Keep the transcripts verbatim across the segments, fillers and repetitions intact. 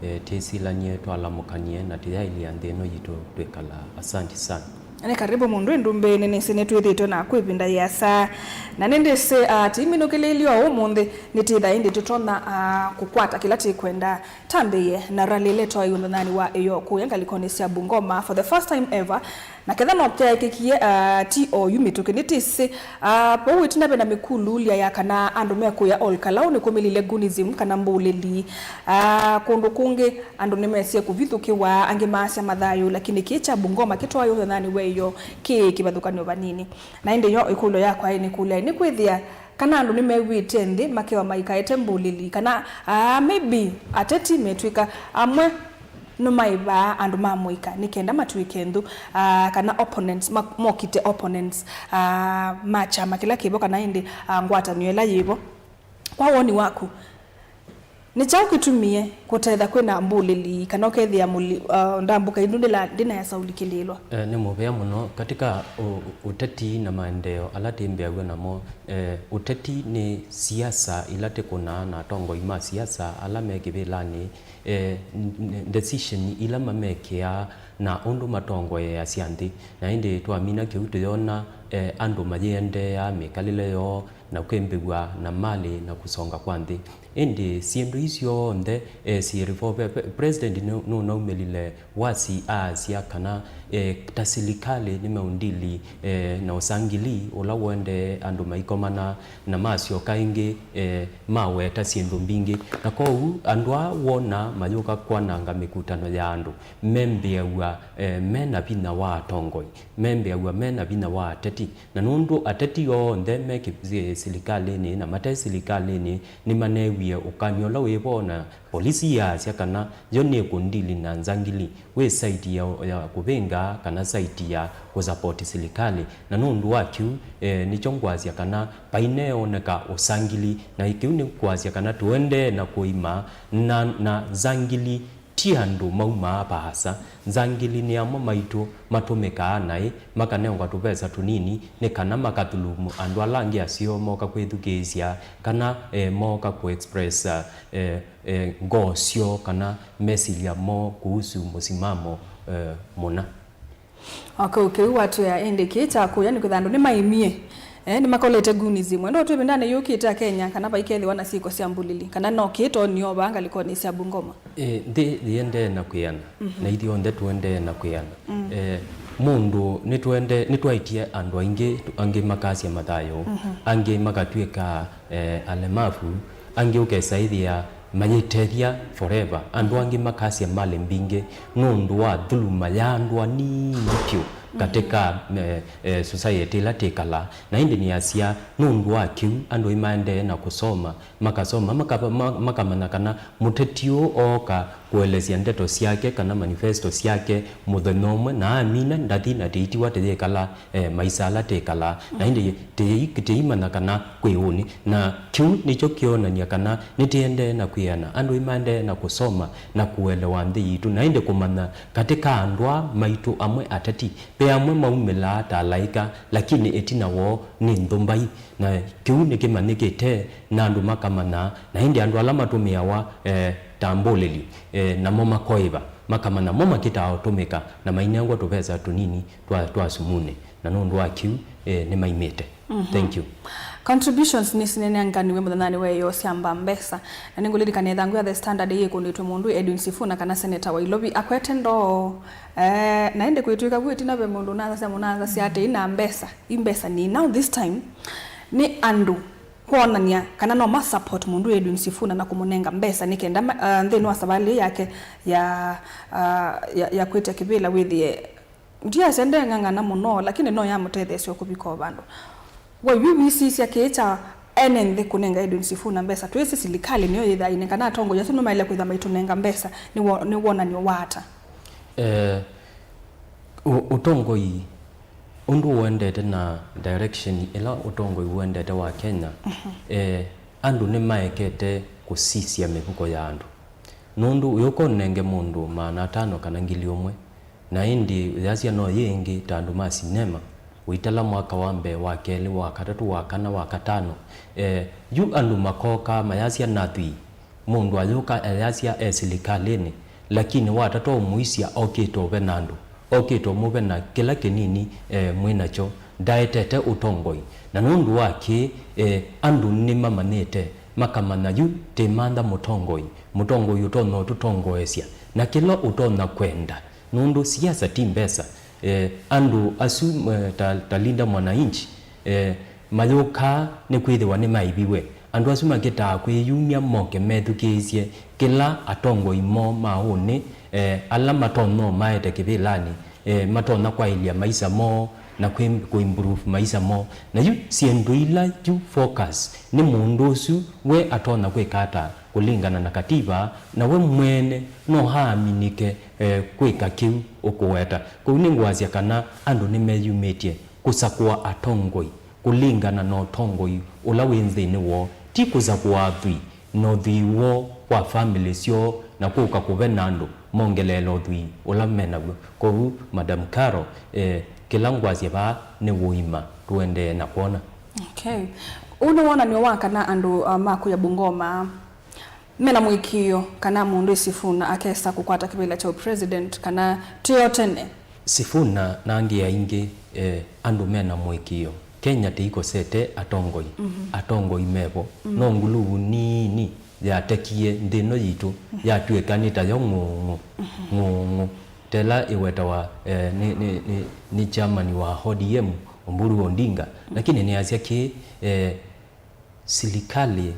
E, twĩsilanie, twalamũkanie na tũyaĩlya nthĩ ĩno yitũ twĩkalaa. Asante sana. Nĩ karibu mũndũ ĩndumbĩnĩ, nĩsĩ nĩtwĩthĩtwe naku ĩvinda yĩasa, na nĩndĩsĩ uh, timinũkĩlĩĩlyo ũmũnthĩ nĩtĩtha ĩndĩ tũtonya uh, kũkwata kĩla tĩkwenda. Tambĩĩe na rally ĩla ĩtwaĩwe mũthenyanĩ wa ĩyoo kũya ngalĩkonĩ sya Bungoma for the first time ever, na ketha no kyaĩkĩkie uh, ti oyu mĩtũkĩ nĩtĩsĩ. Uh, vau ĩtina ve na mĩkululya ya kana andũ mekũya Ol Kalou nĩkumĩlile goonism kana mbũlĩli. Uh, kũndũ kũngĩ andũ nĩmesie kũvithũkĩwa, angĩ maasya mathayũ, lakini kĩĩ kya Bungoma kĩtwaĩwe mũthenyanĩ wa ĩyoo kĩ kĩvathũkany'o vanini. Na ĩndĩ yo ĩkũlyo yakwa ĩ nĩkũlya, nĩkwĩthĩa kana andũ nĩmew'ĩte nthĩ makewa maikaete mbũlĩli, kana uh, maybe ateti metw'ĩka amwe nũmaĩvaa andũ ma mũika nĩ kenda matw'ĩke nthũ, uh, kana opponents, ma- mokite opponents uh, ma kyama kĩla kĩvo, kana ĩndĩ uh, ngwatanĩo ĩla yĩvo. Kwa woni waku, nĩ kyaũ kĩtumie kũtetha kwĩ na mbũlĩli kana ũkethĩa mũli- uh, ndambũka ĩndũ ndĩla- ndĩnaesa ũlikĩlĩĩlwa? Eh, nĩ mũvea mũno katika ũ- ũteti na maendeeo ala tĩmbĩaw'a namo. Eh, ũteti nĩ siasa ila tĩkũnaa na atongoi ma siasa ala me kĩvĩlanĩ, eh, n- n- decision ila mamekĩaa na ũndũ matongoeasya nthĩ. Na ĩndĩ twamina kĩu tũyona eh, andũ mayĩendeea mĩkalĩle yoo na kwĩmbĩw'a na malĩ na kũsonga kwa nthĩ. Ĩndĩ syĩndũ ii syonthe, eh, syĩrĩ vo. Ve- ve- President nũ- nũnaumĩlile wasi aasya kana eh, ta silikalĩ nĩmeũndili eh, na ũsangili ũla ũendee andũ maikomana na masyoka ĩngĩ eh, maweta syĩndũ mbingĩ. Na kwoou andũ aa wona mayũka kwananga mĩkutano ya andũ membĩaw'a eh, me na vinya wa atongoi, membĩaw'a me na vinya wa ateti. Na nũndũ ateti onthe me kĩ- silikalĩnĩ na mate silikalĩnĩ nĩmaneewie ũkany'o ũla wĩ vo, na polisi yaasya kana yo nĩkũndili na nzangili wĩ saiti ya, ya kũvĩnga kana saiti ya kũsapoti silikalĩ. Na nũndũ wa kĩu, eh, nĩkyo ngwasya kana vaineoneka ũsangili, na kĩu nĩ kwasya kana tũendee na kũima na, na nzangili ti andũ maumaa vaasa. Nzangili nĩ amwe maitũ matũmĩkaa naĩ makanengwa tũvesa tũnini nĩ kana makathulumu andũ ala angĩ aseo mooka kwĩthukĩĩsya kana eh, mooka kũ express eh, eh, ngoo syoo kana mesilya moo kũhusu mũsimamo eh, mũna. Okay, okay, ũu watwĩa ĩndĩ kĩĩ kya kũya nĩ kwĩtha andũ nĩmaĩmie, eh, nĩmakolete goonism. Enda ũtwĩe ĩvindanĩ yũkĩte a Kenya kana vaikethĩwa na syĩko sya mbũlĩli, kana no kĩĩ tũonio vaa ngalĩkonĩ sya Bungoma? Eh, nthĩ yĩendee na kwĩana, na ithyonthe tũendee na kwĩana. Eh, mũndũ nĩtũende- nĩtwaĩtye andũ aingĩ, angĩ makasya mathayũ, angĩ makatw'ĩka eh, alemavu, angĩ ũkesa ĩthĩa mayĩtethya forever. Andũ angĩ makasya malĩ mbingĩ nũndũ wa thuluma ya andũ anini vyũ katika eh, eh, society ĩla tĩkalaa. Na ĩndĩ nĩasya nũndũ wa kĩu andũ ĩmaendee na kũsoma, makasoma, makava- ma- makamanya kana mũteti ũũ ooka kũelesya ndeto syake kana manifesto syake mũthenya ũmwe, na amina ndathi na tĩitiwa tĩyĩkala eh, maisa ala tĩkalaa. Na ĩndĩ tĩyĩ- tĩyĩimanya kana kwĩ ũnĩ. Na kĩu nĩkyo kĩonany'a kana nĩtĩendee na kwĩana. Andũ nĩmaendee na kũsoma na kũelewa nthĩ yitũ, na ĩndĩ kũmanya katĩ ka andũ aa maitũ amwe ateti, ve amwe maumĩlaa ta alaĩka, lakini ĩtina woo nĩ nthũ mbai. Na kĩu nĩkĩmanyĩkĩte na andũ makamanya, na ĩndĩ andũ ala matũmĩawa eh, ta mbũlĩli eh, namo makoĩva, makamanya mo makĩtaa ũtũmĩka na mainengwa tũvesa tũnini twa, twa sumunĩ, na nũndũ wa kĩu eh, nĩmaimĩte. Thank you. Contributions nĩsinenenganiwe mũthenyanĩ wa ĩyoo syamba mbesa, na nĩngũlilikana ĩthangũ ya The Standard ĩyĩkũnĩtwe mũndũ Edwin Sifuna kana seneta wa Ilovi akwete ndoo. Eh, na ĩndĩ kwĩtw'ĩka vu ĩtina ve mũndũ ũnasasya mũnasasya atĩ ina mbesa, i mbesa nĩ now this time nĩ andũ kwonany'a kana no ma support mũndũ Edwin Sifuna na kũmũnenga mbesa nĩ kenda ma- ah, nthĩnĩ wa savalĩ yake ya, ah, ya, ya kwĩtya kĩvĩla wĩthĩe. Ndiasya ndeng'ang'ana mũno, lakini no yamũtetheesya kũvika o vandũ. We yu wĩsisya kĩĩ kya ene nthĩ kũnenga Edwin Sifuna mbesa? Twĩsĩ silikalĩ nĩyo yĩthaa ĩnenga, na atongoi asu nĩmaĩle kwĩtha maitũnenga mbesa. Nĩ wo- nĩ wonany'o wa ata? Eh, ũ- ũtongoi ũndũ ũendete na direction ĩla ũtongoi ũendete wa Kenya, eh, andũ nĩmaekete kũsisya mĩvuko ya andũ. Nũndũ ũyũka ũnenge mũndũ maana atano kana ngili ũmwe, na ĩndĩ yasya no yĩ ĩngĩ ta andũ ma sinema, ũitala mwaka wa mbee, wa kelĩ, wa katatũ, wa kana, wa katano, eh, yu andũ makoka mayasya nathwii, Mũndũ ayũka ayasya e silikalĩnĩ, lakini watata ũmũisya okĩte ũvena andũ, okĩte ũmũvena kĩla kĩnini e, mwĩ nakyo, ndaetete ũtongoi. Na nũndũ wa kĩĩ, e, andũ nĩmamanyĩte, makamanya yu tĩmantha mũtongoi, mũtongoi ũtonya ũtũtongoesya na kĩla ũtonya kwenda. Nũndũ siasa ti mbesa. E, andũ asu, e, ta, ta Linda Mwananchi, e, mayũkaa nĩkwĩthĩwa nĩmaiviwe. Andũ asu makĩtaa kwĩyumya moke methukĩĩsye kĩla atongoi moo ma ũnĩ, e, ala matonya ũmaete kĩvĩlanĩ, e, matonya kwaĩlya maisa moo na kwĩ, kũimprove maisa moo. Na yu syĩndũ ila yu focus nĩ mũndũ ũsu we atonya kwĩka ata kũlingana na katiba, na we mwene no aaminĩke, e, kwĩka kĩu ũkũweta. Kwoou nĩngwasya kana andũ nĩmeyumĩtye kũsakũa atongoi kũlingana na ũtongoi ũla wĩ nthĩnĩ woo, ti kũsakũa athwii na ũthwii woo kwa famĩlĩ syoo na kũka kũvena andũ mongeleela ũthwii ũla me naw'o. Kwoou, Madam Carol, e, kĩla ngwasya vaa nĩ ũima tũendee na kwona. Okay. Ũu nĩ wonany'o wa kana andũ, uh, ma kũya Bungoma mena mũĩkĩĩo kana mũndũ e Sifuna akesa kũkwata kĩvĩla kya president kana tĩ o tene? Sifuna na angĩ aingĩ, eh, andũ mena mũĩkĩĩo. Kenya tĩikosete atongoi. Mhm. Atongoi mevo. Mm. No nguluvu nini yatekie nthĩ ĩno yitũ, mhm, yatw'ĩka nĩ tayo ng'ũng'ũ, mhm, ng'ũng'ũ. Tela ĩwetawa, eh, nĩ, nĩ, nĩ, nĩ chairman wa O D M, Oburu Odinga. Mm. Lakini nĩasya kĩĩ, eh, silikalĩ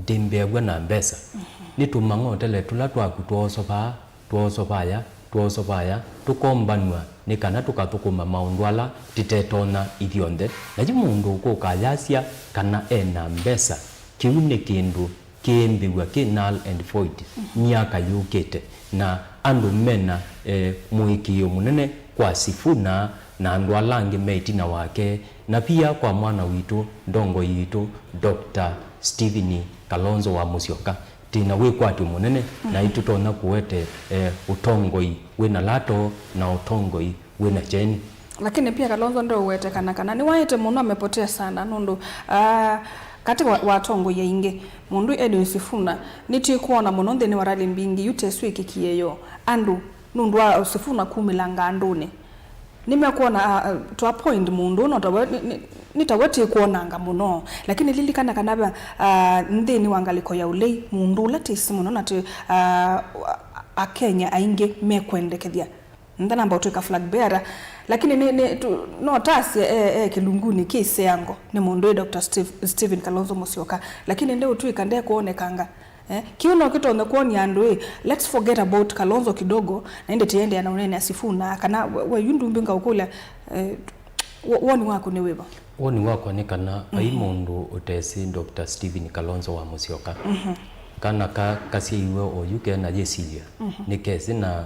ndĩmbĩaw'a na mbesa. Mhm. Nĩ tũmang'otele tũla twaku twoosovaa, twoosovaya, twoosovaya, tũkombanw'a nĩ kana tũkathũkũma maũndũ ala tĩtetonya ithyonthe. Na yu mũndũ ũkũka ayasya kana e na mbesa, kĩu nĩ kĩndũ kĩĩmbĩw'a kĩ null and void, mhm, myaka yũkĩte. Na andũ mena, eh, mũĩkĩĩo mũnene kwa Sifuna na andũ ala angĩ me ĩtina wake, na pia kwa mwana witũ, ndongoi yitũ, Doctor Stephen Kalonzo wa Musyoka. Twĩ na wĩkwatyo mũnene, mhm, naĩ tũtonya kũete, eh, ũtongoi wĩ na lato na ũtongoi wĩ na kyeni. Lakini pia Kalonzo ndeũwetekana kana nĩwaĩte mũno, amepotea sana, nũndũ, ah, katĩ wa, wa atongoi aingĩ, mũndũ Edwin Sifuna nĩtwĩkwona mũno nthĩnĩ wa rally mbingĩ, yu teswĩkĩkie yo. Andũ nũndũ wa Sifuna kumĩlanga andũnĩ. Nĩmekwona, ah, ah, to a point mũndũ no tawe, nĩ, nĩ, nĩ tawe tĩkwonanga mũno. Lakini lilikana kana va, ah, nthĩnĩ wa ngalĩko ya ũlei, mũndũ ũla tĩsĩ mũno na tĩ, ah, Akenya aingĩ mekwendekethya. Ndanamba ũtwĩka flag bearer, lakini nĩ, nĩ, tu, no tasye e, e kĩlungunĩ kĩ ĩseango nĩ mũndũ ĩ Doctor Steve, Stephen Kalonzo Musyoka. Lakini ndeũtw'ĩka ndekwonekanga. Eh, kĩu no kĩtonye kwonia andũ ĩ, let's forget about Kalonzo kidogo, na ĩndĩ tĩendeea na ũneenea Sifuna, kana we, we yu ndumbi ngaũkũlya, eh, wo-, woni waku nĩ wĩva? Woni wakwa nĩ kana vai, mhm, mũndũ ũtesĩ Doctor Stephen Kalonzo wa Musyoka. Mhm. Kana ka, kasyaiwe oyu kena yĩsilya, mhm, nĩkesĩ na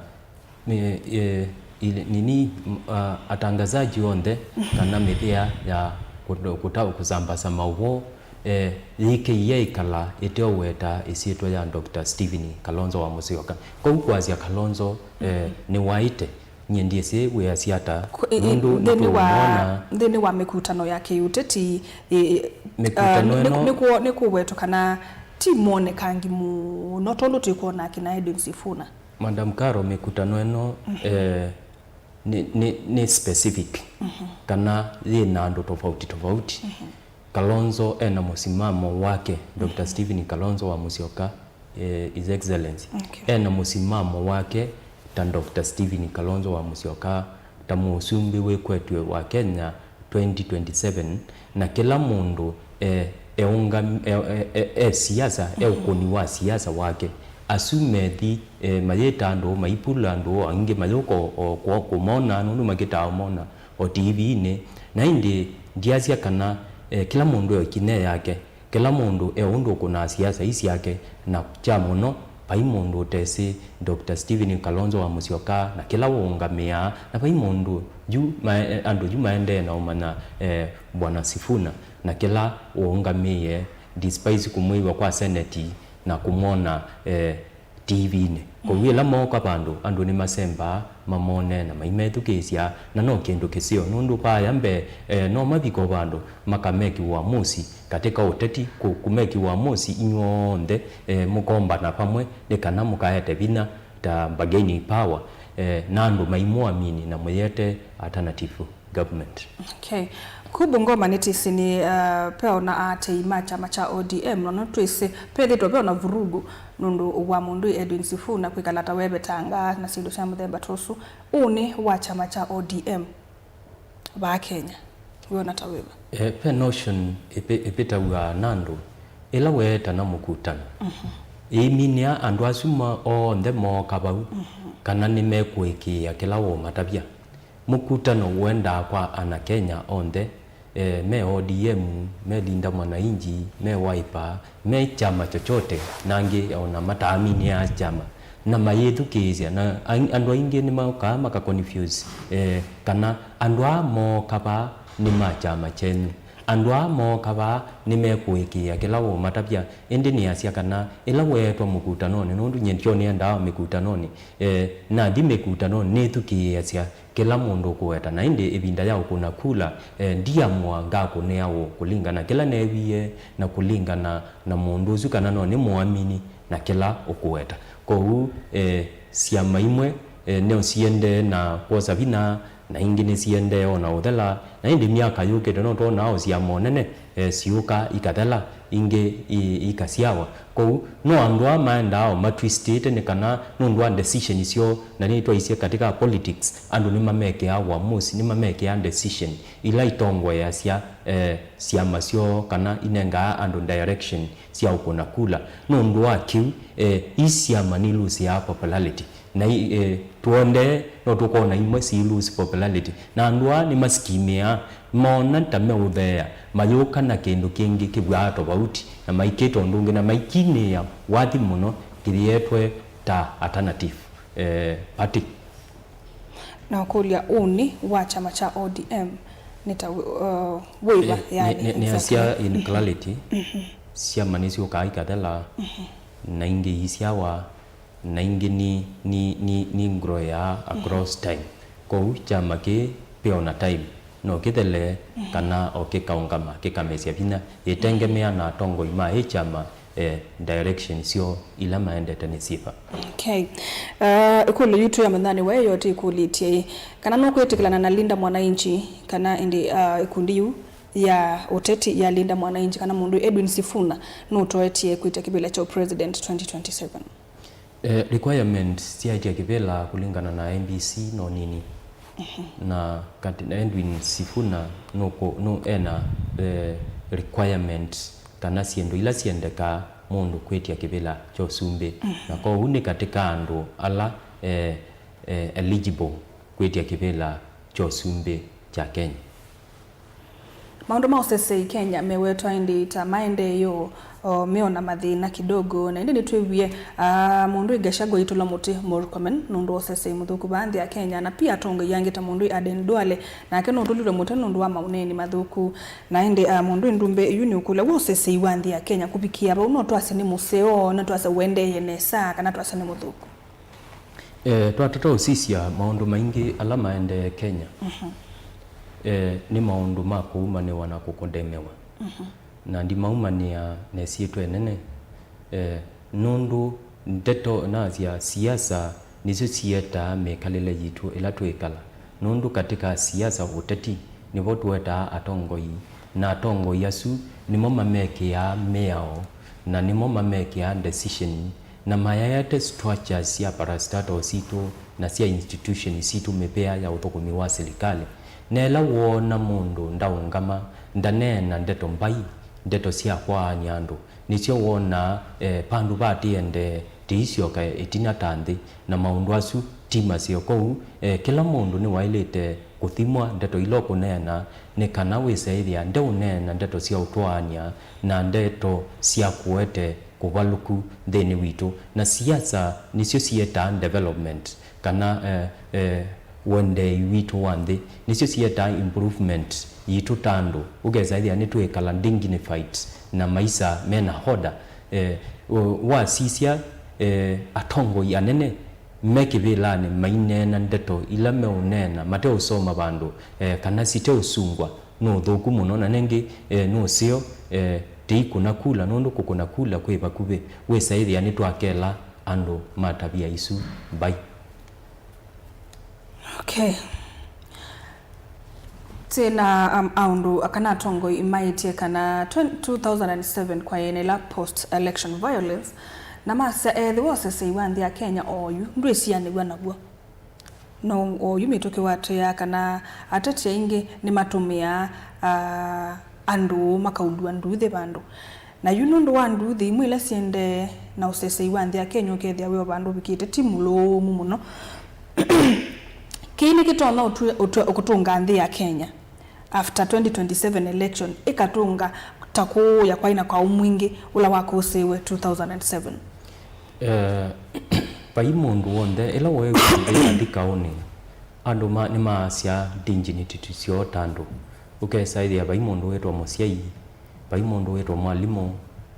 Nĩ, eh, ili, nini, m-, a, atangazaji onthe kana mĩvĩa ya kũta-, kũta-, kũsambasa maũvoo, eh, yĩkĩie ĩkala ĩteũweta ĩsyĩtwa ya Doctor Stephen Kalonzo wa Musyoka. Kwoou kwasya Kalonzo, eh, nĩwaĩte, nyie ndyĩsĩ wĩasya ata, nũndũ nĩtũũmwona nthĩnĩ wa mĩkutano ya kĩũteti, ĩ, ĩ, mĩkutano ĩno nĩkũwetwa kana ti mwonekangi mũno tondũ twĩkwona akina Edwin Sifuna. Madam Carol, mĩkutano ĩno, mhm, eh, nĩ, nĩ, nĩ specific, mhm, kana yĩ na andũ tofauti tofauti. Mhm. Kalonzo ena mũsimamo wake, Doctor, mhm, Stephen Kalonzo wa Musyoka, eh, His Excellency. Okay. Ena mũsimamo wake ta Doctor Stephen Kalonzo wa Musyoka, ta mũsumbĩ wĩkwetw'e wa Kenya twenty twenty-seven, na kĩla mũndũ e, eũngam-, e, e, e, e siasa, e, mhm, ũkũni wa siasa wake. Asu methi, e, mayĩta andũ, maipula andũ, angĩ mayũka o, o kũ-, kũmona, nũndũ makĩtaa ũmona o T V-inĩ. Na ĩndĩ ndyasya kana, e, kĩla mũndũ e kine yake. Kĩla mũndũ e ũndũ ũkũnaa siasa ii syake, na kya mũno, vai mũndũ ũtesĩ Doctor Stephen Kalonzo wa Musyoka na kĩla ũũngamĩaa, na vai mũndũ yu mae-, andũ yu maendee na ũmanya, eh, Bwana Sifuna na kĩla ũũngamĩe, despite kũmwĩw'a kwa Senate na kũmwona, eh, T V-inĩ. Kwoou ĩla mooka vandũ, andũ nĩmasembaa mamone na maimethukĩĩsya, na no kĩndũ kĩseo, nũndũ vaya mbee, eh, no mavika o vandũ makamekĩ ũamusi katĩ ka ũteti, kũ-, kũmekĩ ũamusi inyw'onthe, eh, mũkombana vamwe nĩ kana mũkaete vinya ta bargaining power, eh, na andũ maimũamini na mũyĩete alternative government. Okay. Ku Bungoma nĩtĩsĩ nĩ, uh, peona aatĩĩi ma kyama kya O D M, na no twĩsĩ pethĩtwe peona vurugu nũndũ wa mũndũ Edwin Sifuna kwĩkala ta wevetangaa na syĩndũ sya mũthemba ta ũsu. Ũnĩ wa kyama kya O D M vaa Kenya wĩona ta wĩva? Eh, ve notion ĩvĩ-, ĩvĩtaw'a na andũ ĩla weetana mũkutano. Mhm. Ĩiminĩa andũ asu ma-, onthe mooka vau, mhm, kana nĩmekũĩkĩĩa kĩla ũũmatavya. Mũkutano ũendaa kwa ana Kenya onthe, eh, me O D M, me Linda Mwananchi, me Wiper, me kyama chochote, na angĩ ona mataaminĩa kyama, na mayĩthukĩĩsya, na aing-, andũ aingĩ nĩmaũkaa maka confuse, eh, kana andũ aa mooka vaa nĩ ma kyama kyenyu. Andũ aa mooka vaa nĩmekũĩkĩĩa kĩla ũũmatavya, ĩndĩ nĩasya kana ĩla weetwa mũkutanonĩ, nũndũ nyie ndio nĩendaa mĩkutanonĩ, eh, nathi mĩkutanonĩ nĩthukĩĩasya kĩla mũndũ ũkũweta, na ĩndĩ ĩvinda ya ũkũna kula, eh, ndiamũa ngakũnĩa ũũ kũlingana kĩla neewie na kũlingana na mũndũ ũsu kana no nĩ mũamini na kĩla ũkũweta. Kwoou, eh, syama imwe, eh, no siendee na kwosa vinya, na ingĩ nĩsiendee o na ũthela, na ĩndĩ myaka yũkĩte no twonaa o syama o nene, eh, siũka ikathela, ingĩ i-, ikasyawa. Kwoou no andũ aa maendaa o matwistĩte nĩ kana nũndũ wa decision syoo, na nĩtwaisye katika politics, andũ nĩmamekĩaa uamuzi, nĩmamekĩaa decision ila itongoeasya, eh, syama syoo kana inengaa andũ direction sya ũkũna kula. Nũndũ wa kĩu, eh, ii syama nilusĩaa popularity. Na i-, eh, tuondee, no tũkona imwe si lose popularity. Na andũ aa nĩmasikimĩaa, moona ta meũtheea, mayũka na kĩndũ kĩngĩ kĩvwaa tofauti, na maikĩte ũndũ ũngĩ, na maikinĩĩa wathi mũno kĩyĩetwe ta alternative, eh, party. Na ũkũlya, ũnĩ wa kyama kya O D M nĩ ta wĩ-, uh, wĩva, eh, yani, nĩ-, nĩ-, nĩasya exactly in clarity, syama nĩsyũkaa ikathela, na ingĩ iisyawa, na ingĩ ni, ni, ni, ni grow ya across time. Kwoou kyama kĩĩ pĩona time no kĩthele kana o kĩkaũngama kĩkamesya vinya, ĩtengemea na atongoi ma ĩ kyama, eh, direction syoo ila maendete nĩ syĩva. Okay. Uh, ĩkũlyo yitũ ya mũthenyanĩ wa ĩyo tĩkũlĩtye ĩ, kana nũkwĩtĩkĩlana na Linda Mwananchi kana ĩndĩ, uh, ĩkundi yu ya ũteti ya Linda Mwananchi kana mũndũ Edwin Sifuna nũtoetye kwĩtya kĩvĩla kya president twenty twenty-seven? Eh, requirement sya ĩtya kĩvĩla kũlingana na M B C no nini. Na kati, na Edwin Sifuna nũkũ-, nũ-, ena, eh, requirement kana syĩndũ ila syendekaa mũndũ kwĩtya kĩvĩla kya ũsumbĩ. Na kwoou nĩ katĩ ka andũ ala, eh, eh, eligible kwĩtya kĩvĩla kya ũsumbĩ kya Kenya. Maũndũ ma ũsesei Kenya mewetwa ĩndĩ ta maendee ĩũlũ, o, meona mathĩna kidogo, na ĩndĩ nĩtwĩwie, ah, mũndũ ĩ Gachagua aitũla mũtĩ Murkomen nũndũ wa ũsesei mũthũku vaa nthĩ ya Kenya, na pia atongoi angĩ ta mũndũ ĩ Aden Duale, nake nũtũlilwe mũtĩ nũndũ wa maũneeni mathũku. Na ĩndĩ, ah, mũndũ ĩ ndumbe yu nĩũkũlya, wĩ ũsesei wa nthĩ ya Kenya kũvikĩa vau, no twasye nĩ mũseo, no twasye ũendeeye nesa, kana twasye nĩ mũthũku? Eh, twatata ũsisya maũndũ maingĩ ala maendee Kenya, eh, nĩ maũndũ ma kũumanĩwa na kũkondemewa. Na ndimaumanĩa na ĩsyĩtwa ĩnene, eh, nũndũ ndeto, nasya siasa nĩsyo siyetaa mĩkalĩle yitũ ĩla twĩkala. Nũndũ katĩ ka siasa, ũteti, nĩvo tũetaa atongoi, na atongoi asu nĩmo mamekĩaa mĩao, na nĩmo mamekĩaa decision, na mayaete structures sya parastatal sitũ na sya institution sitũ mĩvĩa ya ũthũkũmi wa silikalĩ. Na ĩla woona mũndũ ndaũngama, ndaneena ndeto mbai, ndeto sya kwaany'a andũ, nĩsyo wonaa, eh, vandũ va tĩendee, tĩisyoka ĩtina ta nthĩ, na maũndũ asu ti maseo. Kwoou, eh, kĩla mũndũ nĩwaĩlĩte kũthimwa ndeto ila ũkũneena, nĩ kana wĩse ĩthĩa ndeũneena ndeto sya ũtwaany'a na ndeto sya kũete kũvalũku nthĩnĩ witũ. Na siasa nĩsyo siyetaa development, kana, eh, eh, ũendeei witũ wa nthĩ, nĩsyo siyetaa improvement yitũ ta andũ. Ũkesa ĩthĩa nĩtwĩkala dignified na maisa mena order. Eh, u-, wasisya E, atongoi anene me kĩvĩlanĩ maineena ndeto ila meũneena mateũsoma vandũ, e, kana siteũsungwa nĩ ũthũku mũno, na nengĩ, e, nĩ ũseo, e, tĩikũna kula, nũndũ kũkũna kula kwĩ vakuvĩ. Wĩsaĩthĩa nĩtwakela andũ ma tavia isu mbai. Okay. Twĩ na, um, aũndũ kana atongoi maĩtye kana twen-, two thousand and seven kwaĩ na ĩla post election violence, na masya ethĩwa ũsesei wa nthĩ ya Kenya oyu ndwĩsianĩw'a naw'o. No oyu mĩtũkĩ watwĩaa kana ateti aingĩ nĩmatũmĩaa, ah, andũ makaulw'a nduuthĩ vandũ. Na yu nũndũ wa nduuthĩ imwe ila siendee na ũsesei wa nthĩ ya Kenya ũkethĩa wĩ o vandũ ũvikĩte ti mũlũmu mũno. Kĩĩ nĩkĩtonya ũtw'e-, ũtw'e-, kũtũnga nthĩ ya Kenya after twenty twenty-seven election ĩkatũnga ta kũũya kwaĩ na kaũ mwingĩ ũla wakũsĩĩwe two thousand and seven? Eh, vai mũndũ w'onthe, ĩla weew'a nthĩ yathi kaũnĩ, andũ ma, nĩmaasya dignity syoo ta andũ. Ũkesa ĩthĩa vai mũndũ wĩtwa mũsyai, vai mũndũ wĩtwa mwalimũ,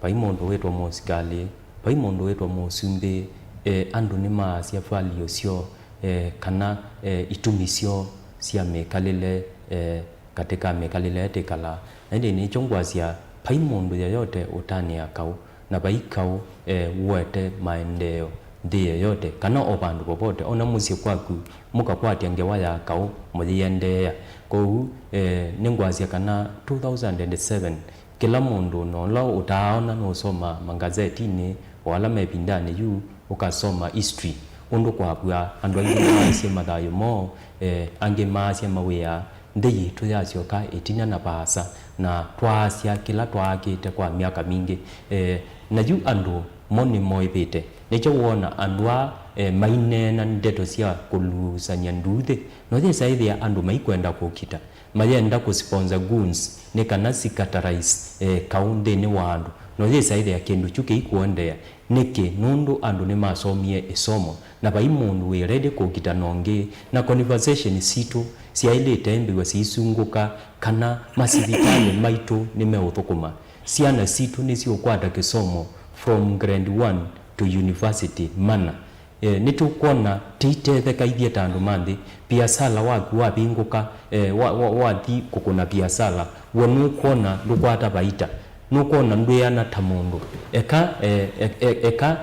vai mũndũ wĩtwa mũsikalĩ, vai mũndũ wĩtwa mũsumbĩ. Eh, andũ nĩmaasya value syoo, eh, kana, eh, itumi syoo sya mĩkalĩle, eh, katĩ ka mĩkalĩle tĩkalaa. Na ĩndĩ nĩkyo ngwasya, vai mũndũ yeyote ũtanĩa kaũ, na vai kaũ, eh, ũete maendeeo nthĩ yeyote, kana o vandũ vovote, ona mũsyĩ kwaku, mũkakwatya ngewa ya kaũ, mũyĩendeea. Kwoou, eh, nĩngwasya kana two thousand and seven, kĩla mũndũ, na ũla ũtaaona nũũsoma mangazetinĩ, o ala me ĩvindanĩ yu, ũkasoma history, ũndũ kwavw'a andũ aingĩ maasye mathayũ moo, eh, angĩ maasya mawĩaa, nthĩ yitũ yasyoka ĩtina na vaasa, na twaasya kĩla twaakĩte kwa myaka mingĩ. Eh, na yu andũ mo nĩmoĩvĩte. Nĩkyo woona andũ aa, eh, maineena ndeto sya kũluusany'a nduuthĩ, no yĩsa ĩthĩa andũ maikwenda kũkita, mayenda kũsponsor goons nĩ kana sikataraise, eh, kaũ nthĩnĩ wa andũ. No yĩsa ĩthĩa kĩndũ kyu kĩikũendeea. Nĩkĩ? Nũndũ andũ nĩmasomie ĩsomo, na vai mũndũ wĩ ready kũkita na ũngĩ, na conversation sitũ syaĩlĩte mbĩw'a siisungũka, kana masivitalĩ maitũ nĩmeũthũkũma. Syana sitũ nĩsiũkwata kĩsomo from grade one to university mana. Eh, nĩtũkwona tĩitetheka ithyĩ ta andũ ma nthĩ. Viasala waku wavingũka, eh, wa, wa, wathi kũkũna viasala, we nũkwona ndũkwata vaita, nũkwona ndwĩana ta mũndũ. Eka, eh, e-, e-, eka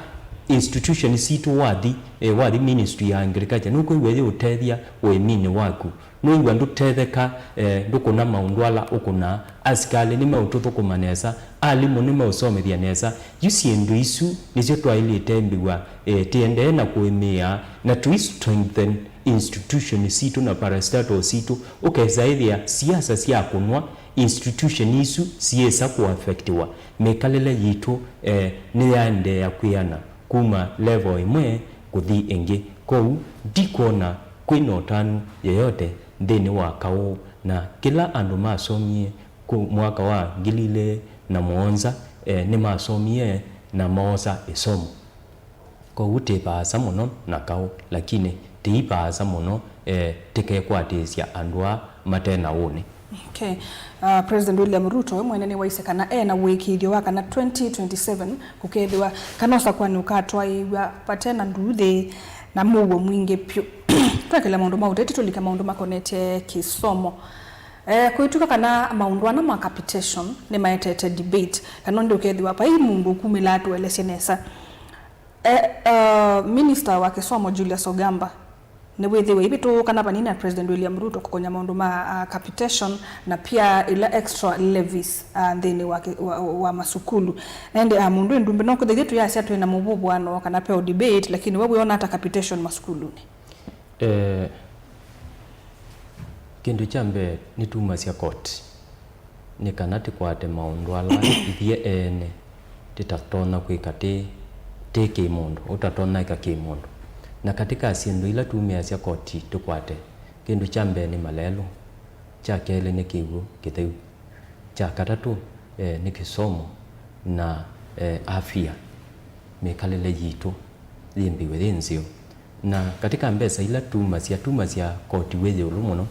institution sitũ wathi, eh, wathi Ministry ya Agriculture, nũkwĩw'a yĩũtethya ũĩminĩ waku. Nũĩw'a ndũtetheka, eh, ndũkũna maũndũ ala ũkũnaa. Asikalĩ nĩmeũtũthũkũma nesa, alimũ nĩmeũsomethya nesa. Yu syĩndũ isu nĩsyo twaĩlĩte mbĩw'a, eh, tĩendee na kũĩmĩĩa, na tũi strengthen institution sitũ na parastatal sitũ. Ũkesa ĩthĩa siasa sya kũnwa, institution isu siyĩsa kũaffectiwa. Mĩkalĩle yitũ, eh, nĩyaendeea kwĩana kuma level ĩmwe kũthi ĩngĩ. Kwoou ndikwona kwĩ na ũtanu yeyote nthĩnĩ wa kaũ, na kĩla andũ masomie ku mwaka wa ngili ilĩ na mũonza, eh, nĩmasomie na moosa ĩsomo. Kwoou tĩ vaasa mũno na kaũ, lakini tĩi vaasa mũno, eh, tĩkekwatĩĩsya andũ aa mate na ũnĩ. Okay. Uh, President William Ruto we mwene nĩwaisye kana e na ũĩkĩĩthyo wa kana twenty twenty-seven kũkethĩwa kana ũsakũani ũkatwaĩĩw'a vate na nduuthĩ na mũuo mwingĩ vyũ. Twekele maũndũ ma ũteti, tũlike maũndũ makonetye kĩsomo. Eh, kwĩtw'ĩka kana maũndũ ana ma capitation nĩmaetete debate, kana ũndũ ũkethĩwa vai mũndũ ũkumĩla atũelesye nesa. Eh, uh, Minister wa kĩsomo Julius Ogamba nĩwĩthĩwe ivĩtũũkana vanini na President William Ruto kũkonya maũndũ ma, uh, capitation na pia ila extra levies, uh, nthĩnĩ wa, kĩ- wa, wa masukulu. Na ĩndĩ, uh, mũndũ ĩndumbe no kwĩthĩthye tũyasya twĩ na mũvũvũano kana peo debate, lakini we wĩona ata capitation masukulunĩ? Eh, kĩndũ kya mbee nĩtumasya koti nĩ kana tĩkwate maũndũ ala ithyĩ ene tĩtatonya kwĩka tĩ, tĩ kĩmũndũ, ũtatonya ĩka kĩmũndũ. Na katĩ ka syĩndũ ila tumĩasya koti tũkwate, kĩndũ kya mbee nĩ malelũ, kya kelĩ nĩ kĩw'ũ kĩtheu, kya katatũ, eh, nĩ kĩsomo na, eh, afia, mĩkalĩle yitũ yĩmbĩwe yĩ nzeo. Na katĩ ka mbesa ila tumasya, tumasya koti wĩ ĩũlũ mũno,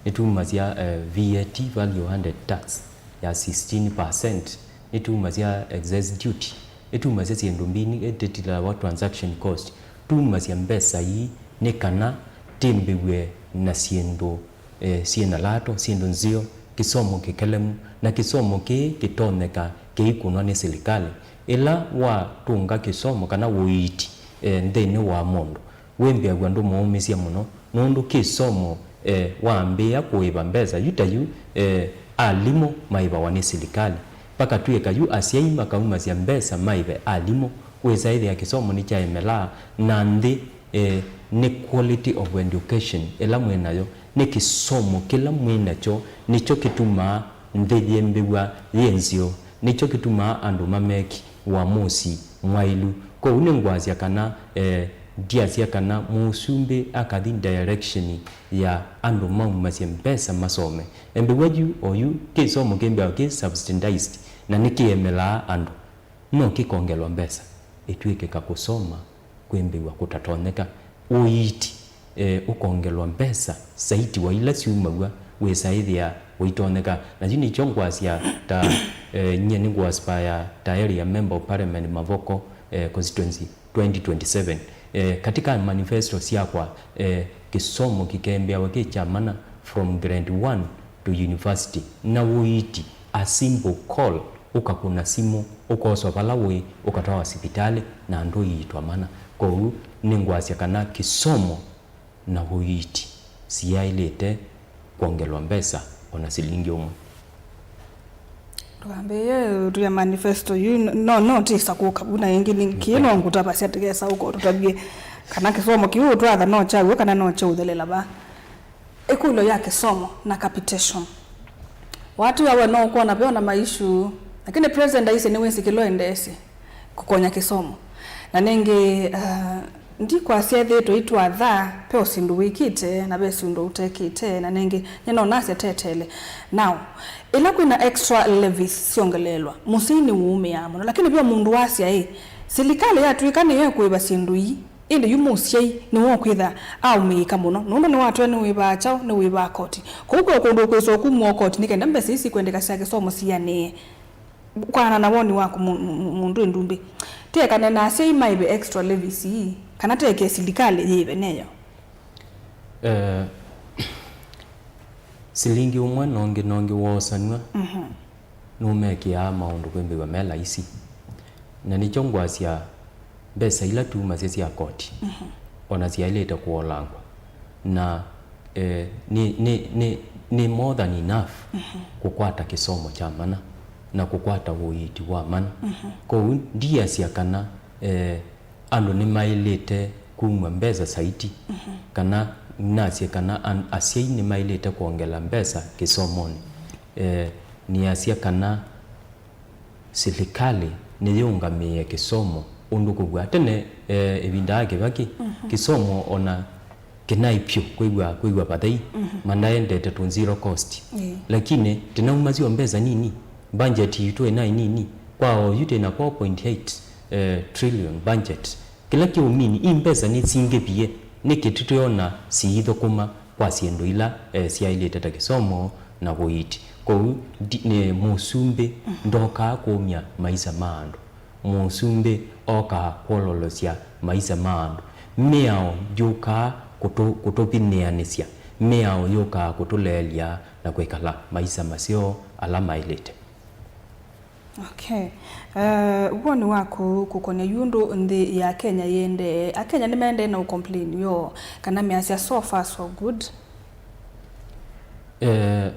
nĩtumasya, eh, V A T, value added tax, ya sixteen percent, nĩtumasya excise duty, Ĩtumasya syĩndũ mbingĩ, ĩtĩtilawa transaction cost. Tumasya mbesa ii nĩ kana tĩmbĩw'e na syĩndũ, eh, syĩ na lato, syĩndũ nzeo, kĩsomo kĩkelemu, na kĩsomo kĩĩ kĩtonyeka kĩikũnwa nĩ silikalĩ. Ĩla watũnga kĩsomo kana ũiiti, eh, nthĩnĩ wa mũndũ, wĩmbĩaw'a ndũmũũmĩsya mũno, nũndũ kĩsomo, eh, wambĩĩa kũĩva mbesa yu ta yu, eh, alimũ maĩvawa nĩ silikalĩ. Vakatw'ĩka yu asyai makaumasya mbesa maĩve alimũ, wĩsaĩthĩa kĩsomo nĩkyaemelaa, na nthĩ, eh, nĩ quality of education ĩla mwĩ nayo, nĩ kĩsomo kĩla mwĩ nakyo nĩkyo kĩtumaa nthĩ yĩmbĩw'a yĩ nzeo, nĩkyo kĩtumaa andũ mameki ũamusi mwaĩlu. Kwoou nĩngwasya kana, eh, ndyasya kana mũsumbĩ akathi direction ya andũ maumasye mbesa masome. Embĩw'a yu oyu kĩsomo kĩmbĩawa kĩ subsidized na nĩkĩemelaa andũ. No kĩkongelwa mbesa, ĩtw'ĩkĩka kũsoma kwĩmbĩw'a kũtatonyeka. Ũiiti, eh, ũkongelwa mbesa saiti wa ila syumaw'a wĩsaĩthĩa ũitonyeka. Na yu nĩkyo ngwasya ta, eh, nyie nĩngũaspire ta area member of parliament Mavoko, eh, constituency twenty twenty-seven. Eh, katika manifesto syakwa, eh, kĩsomo kĩkembĩawa kĩ kya mana from grade one to university, na ũiiti, a simple call, ũkakũna simũ, ũkoswa vala ũĩ, ũkatwawa sivitalĩ, na ndũiitwa mana. Kwoou nĩngwasya kana kĩsomo na ũiiti siyaĩlĩte kwongelwa mbesa o na silingi ũmwe. Ndũkambĩĩe ũtwĩa manifesto yu, no, no tĩsa kũka vu na ĩngĩ nĩ kĩĩ no ngũtavasya tĩkesa ũkotũtavye kana kĩsomo kĩu ũtwatha no kya w'o kana no kya ũthelela va. Ĩkũlyo ya kĩsomo na capitation. Watiwa we no ũkwona ve ona maishu, lakini president aisye nĩwĩsĩ kĩla ũendeesye kũkonya kĩsomo. Na nĩngĩ, uh, ndikwasya ethĩĩtwe itwatha, ve o syĩndũ wĩkĩte na ve syĩndũ ũtekĩte, na nĩngĩ nĩnonasya tetele. Now, ĩla kwĩna extra levies syongeleelwa, mũsyai nĩwũũmĩaa mũno, lakini ve o mũndũ wasya ĩ, silikalĩ yatw'ĩka nĩyo ĩkũĩva syĩndũ ii, ĩndĩ yu mũsyai nĩwe ũkwĩtha aũmĩĩka mũno, nũndũ nĩwatwĩa nĩwĩvaa kyaũ, nĩwĩvaa koti. Kwoou kwĩ o kũndũ ũkwĩsa ũkumw'a o koti nĩ kenda mbesa ii sikwendeka sya kĩsomo sianĩe. Kwana na woni waku mu-, mu-, mu-, mũndũ ĩ ndumbĩ. Tĩekane na asyai maĩve extra levies ii, kana tĩekee silikalĩ yĩĩve neyo? Eh, silingi ũmwe nongi nongi woosanw'a, mhm, nũmekĩaa maũndũ kwĩmbĩw'a me laisi. Na nĩkyo ngwasya mbesa ila tumasya sya koti, mhm, ona syaĩlĩte kũolangwa. Na, eh, nĩ, nĩ, nĩ, nĩ more than enough, mhm, kũkwata kĩsomo kya mana na kũkwata ũiiti wa mana. Mhm. Kwoou ndiasya kana, eh, andũ nĩmaĩlĩte kumw'a mbesa saiti, mhm, kana nasye kana an-, asyai nĩmaĩlĩte kwongela mbesa kĩsomonĩ. Eh, nĩasya kana silikalĩ nĩyĩũngamĩe kĩsomo ũndũ kũvw'a tene, eh, ĩvinda ya Kĩvakĩ, mhm, kĩsomo ona kĩnaĩ pyũ kwĩw'a, kwĩw'a vathei, mhm, manaendete tũ zero cost. Ĩĩ. Lakini tĩnaumasya o mbesa nini, budget yitũ ĩnaĩ nini, kwa oyu twĩna four point eight, eh, trillion budget. Kĩla kĩũmini, i mbesa nĩsingĩvie, nĩkĩ tũteona siithũkũma kwa syĩndũ ila, eh, syaĩlĩte ta kĩsomo na ũiiti? Kwoou ndi-, nĩ mũsumbĩ, mhm, ndokaa kũmya maisa ma andũ. Mũsumbĩ okaa kwololosya maisa ma andũ. Mĩao yũkaa kũtũ-, kũtũvinyĩanĩsya. Mĩao yũkaa kũtũleelya na kwĩkala maisa maseo ala maĩlĩte. Okay. Eh, woni waku kũkonya yu ũndũ nthĩ ya Kenya yĩendee? Akenya nĩmaendee na ũcomplain yo, kana measya so far so good? Eh,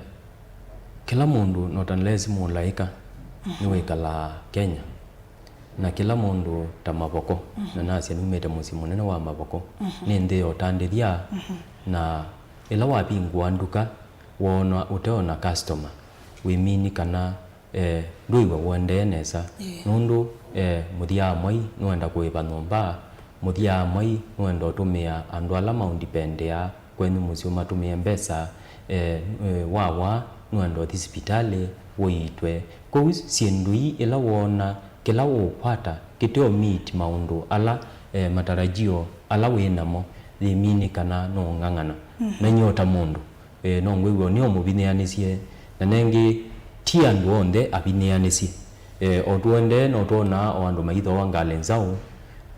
kĩla mũndũ not unless mũlaĩka, mhm, nĩwĩkalaa Kenya. Na kĩla mũndũ ta Mavoko, mhm, na nasya numĩte mũsyĩ mũnene wa Mavoko, mhm, nĩ nthĩ ya ũtandĩthya, mhm, na ĩla wavingũa nduka, woona ũteona customer, wĩmini kana, eh, ndwĩw'a ũendee nesa. Ĩĩ. Nũndũ, eh, mũthyaa mwai nũenda kũĩva nyũmba, mũthyaa mwai nũenda ũtũmĩa andũ ala maũndipendeaa kwenyu mũsyĩ ũmatũmĩe mbesa, eh, eh, wawa nũenda ũthi sipitalĩ ũiitwe. Kwoou syĩndũ ii ĩla woona kĩla ũũkwata kĩteo meet maũndũ ala, eh, matarajio ala wĩ namo, yĩmini kana nũũng'ang'ana. Mhm. Na inyuĩ o ta mũndũ, eh, no ngwĩw'a nĩ ũmũvinyĩanĩsye, na nengĩ ti andũ onthe avinyĩanĩsye. E, o tũendee no twonaa o andũ maithooa ngalĩ nzaũ,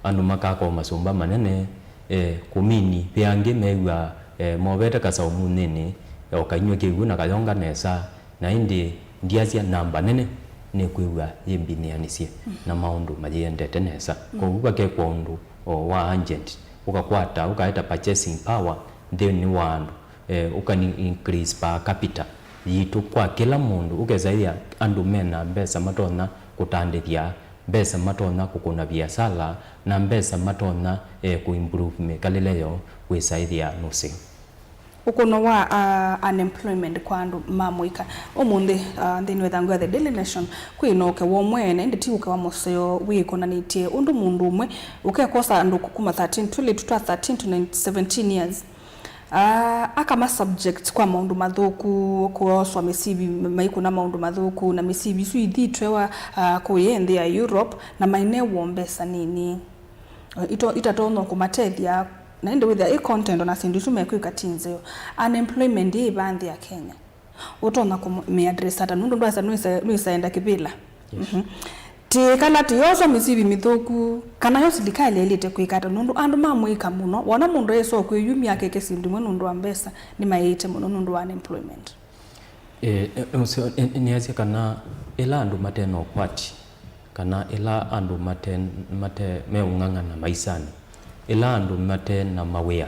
andũ makaka o masũmba manene, e, kũmini ve angĩ mew'aa, e, movete kasaũ munĩnĩ, e, o kainyw'e kĩw'ũ na kayonga nesa, na ĩndĩ ndiasya namba nene nĩkwĩw'a yĩmbinĩanĩsye na maũndũ mayĩendete nesa. Kwoou vakekwa ũndũ o wa agent, ũkakwata, ũkaeta purchasing power nthĩnĩ wa andũ, eh, ũkani increase per capita yitũ kwa kĩla mũndũ, ũkesa ĩthĩa andũ mena mbesa matonya kũtandĩthya, mbesa matonya kũkũna viasala, na mbesa matonya, eh, kũimprove mĩkalĩle yoo, wĩsa ĩthĩa nũseo. Ũkũno wa, ah, unemployment kwa andũ ma mũika. Ũmũnthĩ, ah, nthĩnĩ wa ĩthangũ ya The Daily Nation, kwĩ na ũkewa ũmwe, na ĩndĩ ti ũkewa mũseo, wĩkonanĩtye ũndũ mũndũ ũmwe ũkekosa andũ kuma thirteen, twĩlĩtu twa thirteen to seventeen years. Ah, akama subject kwa maũndũ mathũku, kũoswa mĩsivi maikũna maũndũ mathũku, na mĩsivi isu ithi itwewa, ah, kũya nthĩ ya Europe, na mainew'o mbesa nini. Eh, ito-, itatonya kũmatethya, na ĩndĩ wĩthĩa ĩ content ona syĩndũ isu mekwĩka ti nzeo. Unemployment yĩ vaa nthĩ ya Kenya. Ũtonya kũmĩaddress ata? Nũndũ ndwasa nũĩsa-, nũĩsaenda kĩvĩla. Yes. Mhm. Ti kana ti yoswa mĩsivi mĩthũku, kana yo silikalĩ yaĩlĩte kwĩka ata? Nũndũ andũ ma mũika mũno, wona mũndũ esa kwĩyumya akeke syĩndũ imwe nũndũ wa mbesa, nĩmaĩĩte mũno nũndũ wa unemployment. Eh, eh, ũseo, eh, nĩasya kana ĩla andũ mate na ũkwati, kana ĩla andũ mate, mate meũng'ang'ana maisanĩ, ĩla andũ mate na mawĩa,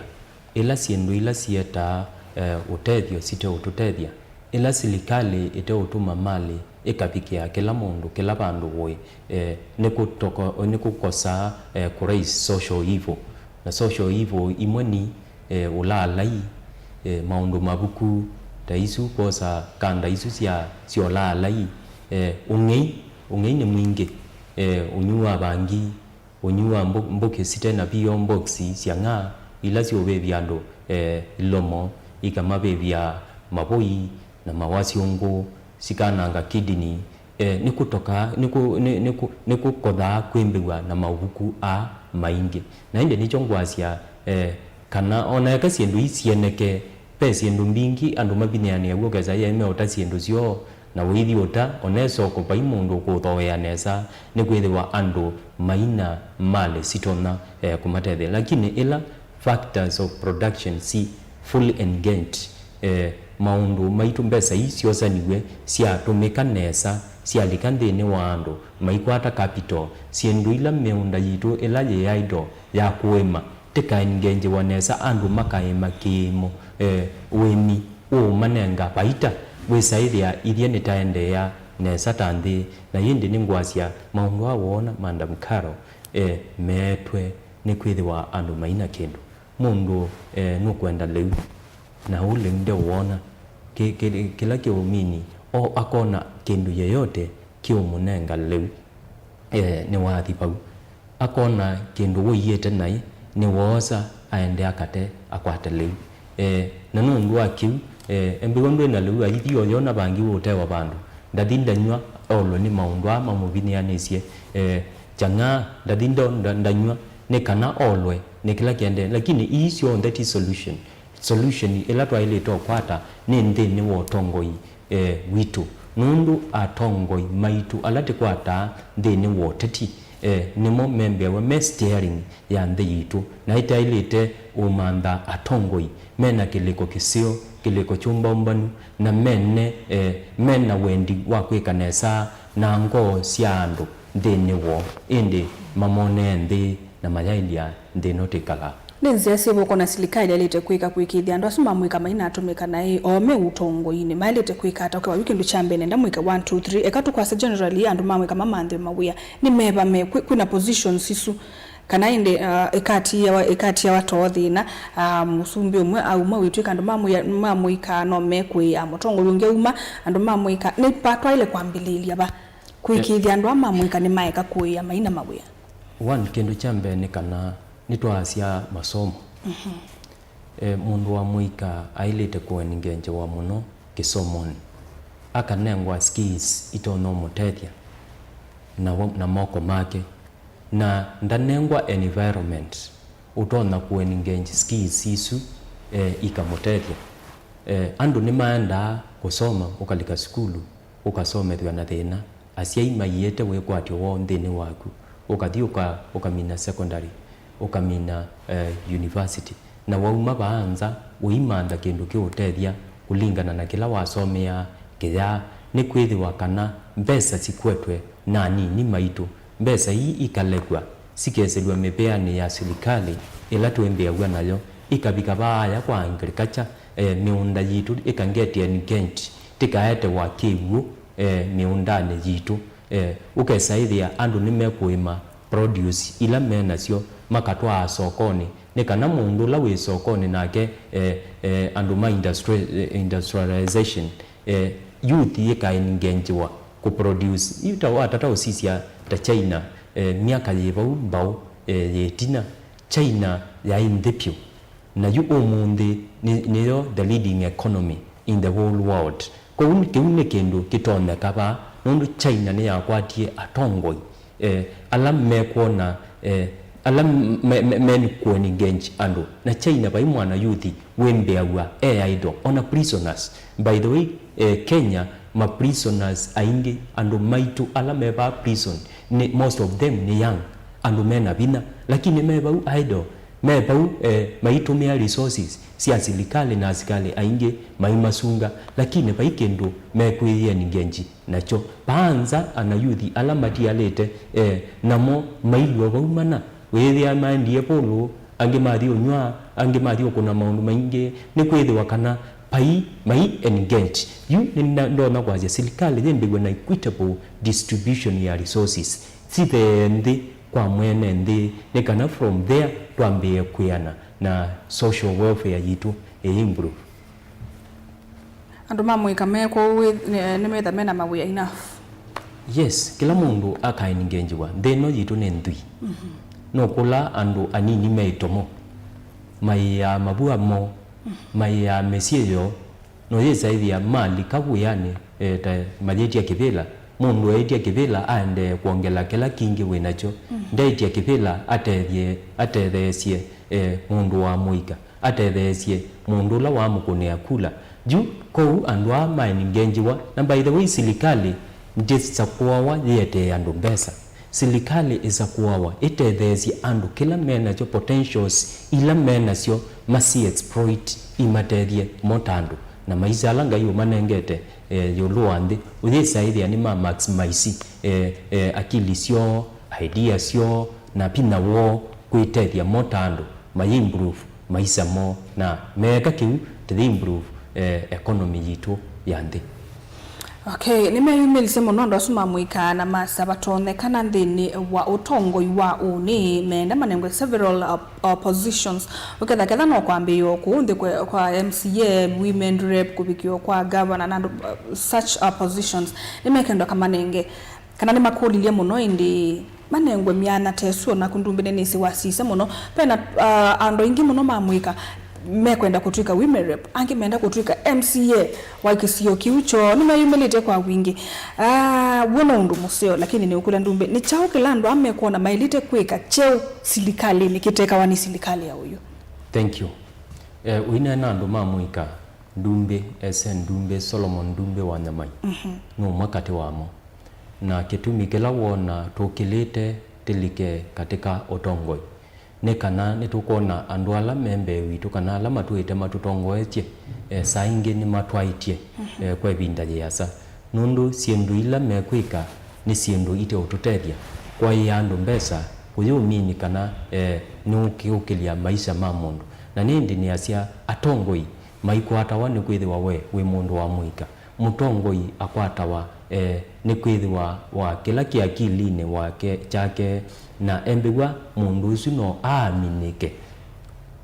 ĩla syĩndũ ila siyetaa, eh, ũtethyo siteũtũtethya, ĩla silikalĩ ĩteũtũma malĩ ĩkavikĩa kĩla mũndũ kĩla vandũ ũĩ, eh, nĩkũtoko-, nĩkũkosaa, eh, kũraise social evil. Na social evil imwe ni, eh, ũlaalai, eh, maũndũ mavuku ta isu, kwosa kanda isu sya, sya ũlaalai, eh, ũng'ei, ũng'ei nĩ mwingĩ, eh, ũnywi wa vangi, ũnywi wa mbũ-, mbũkĩ site na P O box sya ng'aa, ila siũvĩvya andũ, eh, ilomo, ikamavĩvya mavũi na mawasyũngũ, sikananga kidney, eh, nĩkũtokaa, nĩkũ-, nĩ-, nĩkũ-, nĩkũkothaa kwĩmbĩw'a na maũvuku aa maingĩ. Na ĩndĩ nĩkyo ngwasya, eh, kana ona eka syĩndũ ii syoneke, ve syĩndũ mbingĩ andũ mavinyĩanĩaw'a ũkesa yaĩ meũta syĩndũ syoo, na ũithi ũta, ona e soko vai mũndũ ũkũũthooea nesa, nĩkwĩthĩwa andũ maina malĩ sitonya, eh, kũmatethya. Lakini ĩla factors of production si fully engaged, eh, maũndũ maitũ, mbesa ii syosaniw'e, syatũmĩka nesa, syalika nthĩnĩ wa andũ, maikwata capital, syĩndũ ila, mĩũnda yitũ ĩla yĩ idle ya kũĩma, tĩkaengengewa nesa, andũ makaĩma kĩĩmo, eh, ũĩmi ũũmanenga vaita, wĩsaĩthĩa ithyĩ nĩtaendeea nesa ta nthĩ. Na ĩndĩ nĩngwasya maũndũ aa woona, Madam Carol, eh, meetwe nĩkwĩthĩwa andũ maina kĩndũ. Mũndũ, eh, nũkwenda lĩu, na ũu lĩu ndeũwona. Kĩ-, kĩ-, kĩla kĩũmini, o akona kĩndũ yeyote kĩũmũnenga lĩu, eh, nĩwathi vau. Akona kĩndũ wũiĩte naĩ, nĩwoosa aende akate akwate lĩu. Eh, na nũndũ wa kĩu, eh, embĩwa ndwĩ na lĩu, aithi oyona vangi ũũtewa vandũ. Ndathi ndanyw'a, olwe nĩ maũndũ aa mamũvinyĩanĩsye. Eh, kyang'aa, ndathi ndo-, nda-, ndanyw'a, nĩ kana olwe nĩ kĩla kĩendee. Lakini ii syonthe ti solution. Solution ĩla twaĩlĩte ũkwata nĩ nthĩnĩ wa ũtongoi, eh, witũ, nũndũ atongoi maitũ ala tĩkwataa nthĩnĩ wa ũteti, eh, nĩmo membĩawa me steering ya nthĩ yitũ, na ĩtaĩlĩte ũmantha atongoi mena kĩlĩko kĩseo, kĩlĩko kyũmbaũmbanu, na mene, eh, mena wendi wa kwĩka nesa na ngoo sya andũ nthĩnĩ woo, ĩndĩ mamonee nthĩ na mayaĩlya nthĩ ĩno twĩkalaa. Nĩ nzĩa syĩva ũkwona silikalĩ yaĩlĩte kwĩka kũĩkĩĩthya andũ asu ma mũika mainatũmĩka naĩ o me ũtongoinĩ? Maĩlĩte kwĩka ata? Ũkewa yu kĩndũ kya mbee nenda mwĩke one, two, three. Eka tũkwasya generally andũ ma mũika mamanthĩwe mawĩa. Nĩ meva me kwĩ-, kwĩna positions isu? Kana ĩndĩ, uh, ĩkatiawa, ĩkatiawa too thĩna, uh, mũsumbĩ ũmwe auma wĩtw'ĩka andũ ma mũia-, ma mũika no mekũĩa, mũtongoi ũngĩ auma, andũ ma mũika. Nĩ va twaĩle kwambĩlĩĩlya va? Kũĩkĩĩthya andũ aa ma mũika nĩmaeka kũĩa maina mawĩa. One, kĩndũ kya mbee nĩ kana nĩtwaasya masomo. Mhm. E, mũndũ wa mũika aĩlĩte kũengengewa mũno kĩsomonĩ, akanengwa skills itonya ũmũtethya na wo-, na moko make, na ndanengwa environment ũtonya kũengage skills isu, e, ikamũtethya. E, andũ nĩmaendaa kũsoma, ũkalika sukulu, ũkasomethw'a na thĩna, Asyai maiĩte wĩkwatyo woo nthĩnĩ waku, ũkathi ũka, ũkamina secondary, ũkamina, eh, university, na wauma vaa nza ũimantha kĩndũ kĩũtethya kũlingana na kĩla wasomeaa kĩyaa, nĩkwĩthĩwa kana mbesa sikwetwe na anini maitũ, mbesa ii ikalekwa, sikesĩlw'a mĩveanĩ ya silikalĩ ĩla twĩmbĩaw'a nayo, ikavika vaaya kwa agriculture, eh, mĩũnda yitũ ĩkangetĩa engaged, tĩkaetewa kĩw'ũ, eh, mĩũndanĩ yitũ. Eh, ũkesa ĩthĩa andũ nĩmekũĩma produce ila me nasyo makatwaa sokonĩ, nĩ kana mũndũ ũla wĩ sokonĩ nake, eh, eh, andũ ma industri-, eh, industrialization, eh, youth yĩkaengenjiwa kũproduce. Yu ta watata ũsisya ta China, eh, myaka yĩ vau mbau, eh, yĩ ĩtina, China yaĩ nthĩ vyũ. Na yu ũmũnthĩ nĩ, nĩyo the leading economy in the whole world. Kwoou nĩ, kĩu nĩ kĩndũ kĩtonyeka vaa, nũndũ China nĩyakwatie atongoi, eh, ala mekwona, eh, ala me, me, me, mekũengage andũ. Na China vai mwana yuthi wĩmbĩaw'a e idle, ona prisoners. By the way, eh, Kenya, ma prisoners aingĩ, andũ maitũ ala me vaa prison, nĩ, most of them nĩ young, andũ mena vinya, lakini me vau idle. Me vau, eh, maitũmĩa resources sya silikalĩ na asikalĩ aingĩ maimasunga, lakini vai kĩndũ mekwĩengage nakyo. Vaa nza, ana yuthi ala matialĩte, eh, namo mailw'a vau mana. Wĩthĩa maendie vũlũ, angĩ mathi ũnyw'a, angĩ mathi ũkũna maũndũ maingĩ. Nĩkwĩthĩwa kana vai mai engage. Yu nĩ nda-, ndonya kwasya silikalĩ yĩmbĩw'e na equitable distribution ya resources. Sithee nthĩ kwa mwene nthĩ, nĩ kana from there twambĩĩe kwĩana na social welfare yitũ ĩ improve. Andũ ma mũika me kũu wĩ-, nĩ, nĩmetha mena mawĩa enough? Yes, kĩla mũndũ akaengenjiwa. Nthĩ ĩno yitũ nĩ nthwii. Nũkũla andũ anini me itomo, maĩaa mavua moo, maĩaa mĩsyĩ yoo, no yĩsaĩthĩa malika wĩanĩ, eh, ta mayĩtya kĩvĩla, mũndũ eĩtya kĩvĩla aendee kwongela kĩla kingĩ wĩ nakyo. Ndeĩtya kĩvĩla atethye, atetheesye, eh, mũndũ wa mũika, atetheesye mũndũ ũla wamũkũnĩa kula. Yu, kwoou andũ aa maengenjiwa, na by the way, silikalĩ ndĩsakũawa yĩetee andũ mbesa. Silikalĩ ĩsakũawa ĩtetheesye andũ kĩla me nakyo, potentials ila me nasyo, masi exploit, imatethye mo ta andũ, na maisha ala Ngai ũmanengete, eh, ĩũlũ wa nthĩ, ũyĩsaĩthĩa nĩ ma maximize, eh, eh, akili syoo, idea syoo, na vinya woo kwĩtethya mo ta andũ, mai improve maisha moo, na meeka kĩu, tũyĩ improve, eh, economy yitũ ya nthĩ. Okay, nĩmeyumĩlisye mũno andũ asu ma mũika na masa vatonyekana nthĩnĩ wa ũtongoi wa ũnĩ, meenda manengwe several, uh, uh, positions. Ũketha ketha no kwambĩĩo kũu nthĩ kwe-, kwa M C A, women rep, kũvikĩwa kwa governor na andũ, uh, such, uh, positions. Nĩmekenda kamanenge. Kana nĩmakũlilye mũno ĩndĩ manengwe myanya ta ĩsu? Onaku Ndumbe nĩnĩsĩ wasisya mũno. Vena, ah, andũ aingĩ mũno ma mũika mekwenda kũtw'ĩka women rep, angĩ menda kũtw'ĩka M C A wa kĩsio kĩu kyoo. Nĩmeyumĩlĩte kwa wingĩ. Ah, w'o no ũndũ mũseo, lakini nĩũkũlya Ndumbe, nĩ kyaũ kĩla andũ aa mekwona maĩlĩte kwĩka kyeũ silikalĩnĩ kĩtekawa nĩ silikalĩ ya ũyu? Thank you. Eh, ũineena andũ ma mũika, Ndumbe, ese Ndumbe, Solomon Ndumbe wa Nyamai, nĩ ũmwe katĩ wamo. Na kĩtumi kĩla woona tũkĩlĩte tĩlike katĩ ka ũtongoi, nĩ kana nĩtũkwona andũ ala me mbee witũ kana ala matwĩte matũtongoetye, eh, saa ingĩ nĩmatwaĩtye, eh, kwa ĩvinda yĩasa, nũndũ syĩndũ ila mekwĩka nĩ syĩndũ iteũtũtethya. Kwaĩa andũ mbesa kũyĩũmini kana, eh, nĩũkĩũkĩlya maisha ma mũndũ. Na nĩ ĩndĩ nĩasya atongoi maikwatawa nĩkwĩthĩwa we wĩ mũndũ wa mũika. Mũtongoi akwatawa, eh, nĩkwĩthĩwa wa kĩla kĩ akilinĩ wake, kyake, na embĩw'a mũndũ ũsu no aaminĩke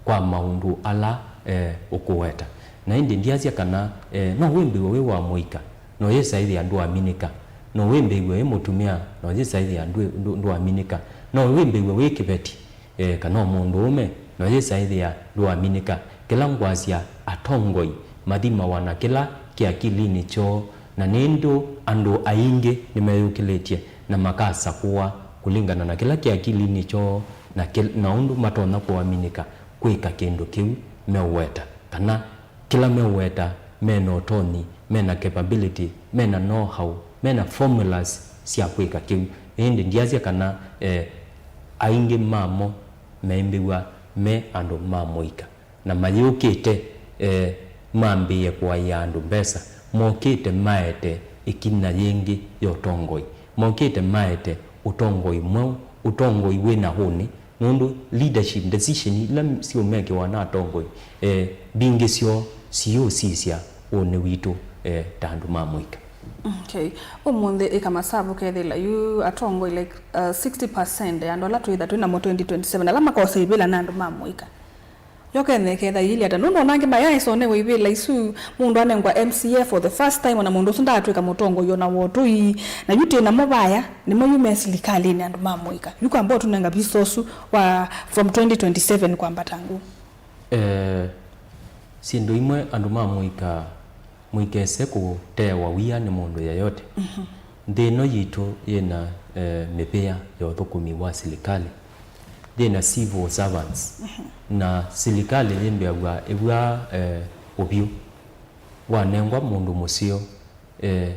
kwa maũndũ ala, eh, ũkũweta. Na ĩndĩ ndyasya kana, eh, no wĩmbĩw'e wĩ wa mũika, no yĩsaĩthĩa ndũaminĩka. No wĩmbĩw'e wĩ mũtumĩa, no yĩsaĩthĩa ndwĩ-, ndũ-, ndũaminĩka. No wĩmbĩw'e wĩ kĩveti, eh, kana o mũndũũme, no yĩsaĩthĩa ndũaminĩka. Kĩla ngwasya, atongoi mathimawa na kĩla kĩ akilinĩ kyoo, na nĩ ndũ andũ aingĩ nĩmeyũkĩlĩtye na makasakũa kũlingana na kĩla kĩ akilinĩ kyoo na kĩ-, na ũndũ matonya kũaminĩka kwĩka kĩndũ kĩu meũweta, kana kĩla meũweta mena ũtonyi, mena capability, mena know-how, mena formulas sya kwĩka kĩu. Ĩndĩ ndyasya kana, eh, aingĩ mamo maimbĩw'a me andũ ma mũika, na mayũkĩte, eh, mambĩĩe kũaĩa andũ mbesa, mokĩte maete ĩkinya yĩngĩ ya ũtongoi, mokĩte maete ũtongoi mweũ, ũtongoi wĩ na ũnĩ, nũndũ leadership decision ila syũmekĩwa na atongoi, eh, mbingĩ syoo siyũsisya ũnĩ witũ, eh, ta andũ ma mũika. Okay. Ũmũnthĩ ĩka masavu kethĩla yu atongoi, like, uh, sixty percent ya andũ ala twĩtha twĩ namo twenty twenty-seven, ala makosa ivĩla na andũ ma mũika. Yokeneketha iilyĩ ata? Nũndũ ona angĩ mayaĩsonewe ivĩla isu, mũndũ anengwa M C A for the first time, ona mũndũ ũsu ndaatw'ĩka mũtongoi ona wotũi. Na yu twĩ namo vaya, nĩmo yu me silikalĩnĩ andũ ma mũika. Yu kwamba ũtũnenga visa ũsu wa from twenty twenty-seven kwambata ngũ. Eh, syĩndũ imwe andũ ma mũika mũikese kũtewa wia nĩ mũndũ yeyote. Mhm. Nthĩ ĩno yitũ yĩna, eh, mĩvĩa ya ũthũkũmi wa silikalĩ, yĩna civil servants, mhm, na silikalĩ yĩmbĩaw'a ĩvw'a, eh, ũvyũ. Wanengwa mũndũ mũseo, eh,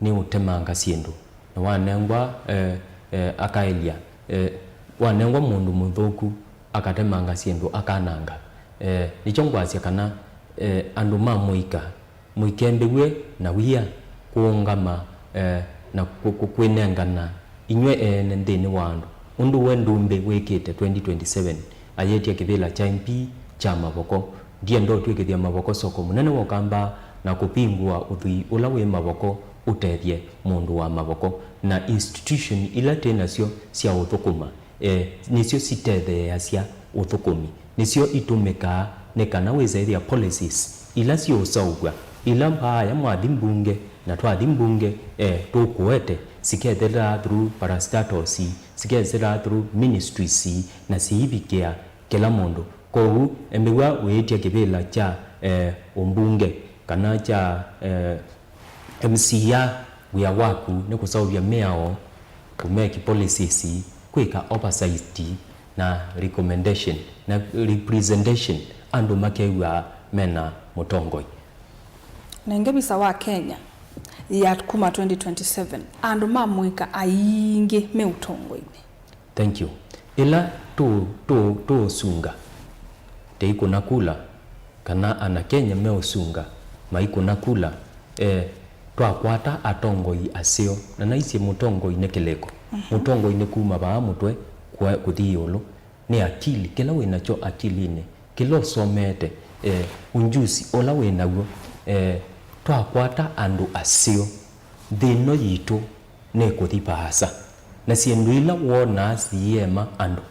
nĩ ũtemanga syĩndũ, na wanengwa, eh, eh, akaelya, eh, wanengwa mũndũ mũthũku akatemanga syĩndũ akananga. Eh, nĩkyo ngwasya kana, eh, andũ ma mũika mũikembĩw'e na wia kũũngama, eh, na kũ-, kũ-, kwĩnengana inyw'ĩ ene nthĩnĩ wa andũ. Ũndũ we Ndumbĩ wĩkĩte twenty twenty-seven, ayĩtya kĩvĩla kya M P kya Mavoko. Ndienda ũtw'ĩkĩthya Mavoko soko mũnene wa Ũkamba na kũvingũa ũthwii ũla wĩ Mavoko ũtethye mũndũ wa Mavoko. Na institution ila twĩ nasyo sya ũthũkũma, eh, nĩsyo sitetheeasya ũthũkũmi, nĩsyo itũmĩkaa nĩ kana wĩse ĩthĩa policies ila siũsaũw'a, ila mbaaya mwathi mbunge na twathi mbunge, eh, tũkũete, sikethela through parastatals, sikethela through ministries, na siivikĩa kĩla mũndũ. Kwoou, embĩw'a wĩĩtya kĩvĩla kya, eh, ũmbunge kana kya, eh, M C A, wĩa waku nĩ kũseũvya mĩao, kũmeki policies, kwĩka oversight na recommendation na representation, andũ makew'aa mena mũtongoi. Nenge visa wa Kenya ya kuma twenty twenty-seven, andũ ma mũika aingĩ me ũtongoinĩ. Thank you. Ĩla tũ-, tũ-, tũũsunga, teikũna kula, kana ana Kenya meũsunga, maikũna kula, eh, twakwata atongoi aseo, na naisye mũtongoi nĩ kĩlĩko. Mhm. Mũtongoi nĩ kuma vaa mũtwe kũthi ĩũlũ, nĩ akili, kĩla wĩ nakyo akilinĩ, kĩla ũsomete, eh, unjuzi ũla wĩ naw'o, eh, twakwata andũ aseo, nthĩ ĩno yitũ nĩkũthi vaasa, na syĩndũ ila wonaa siĩema andũ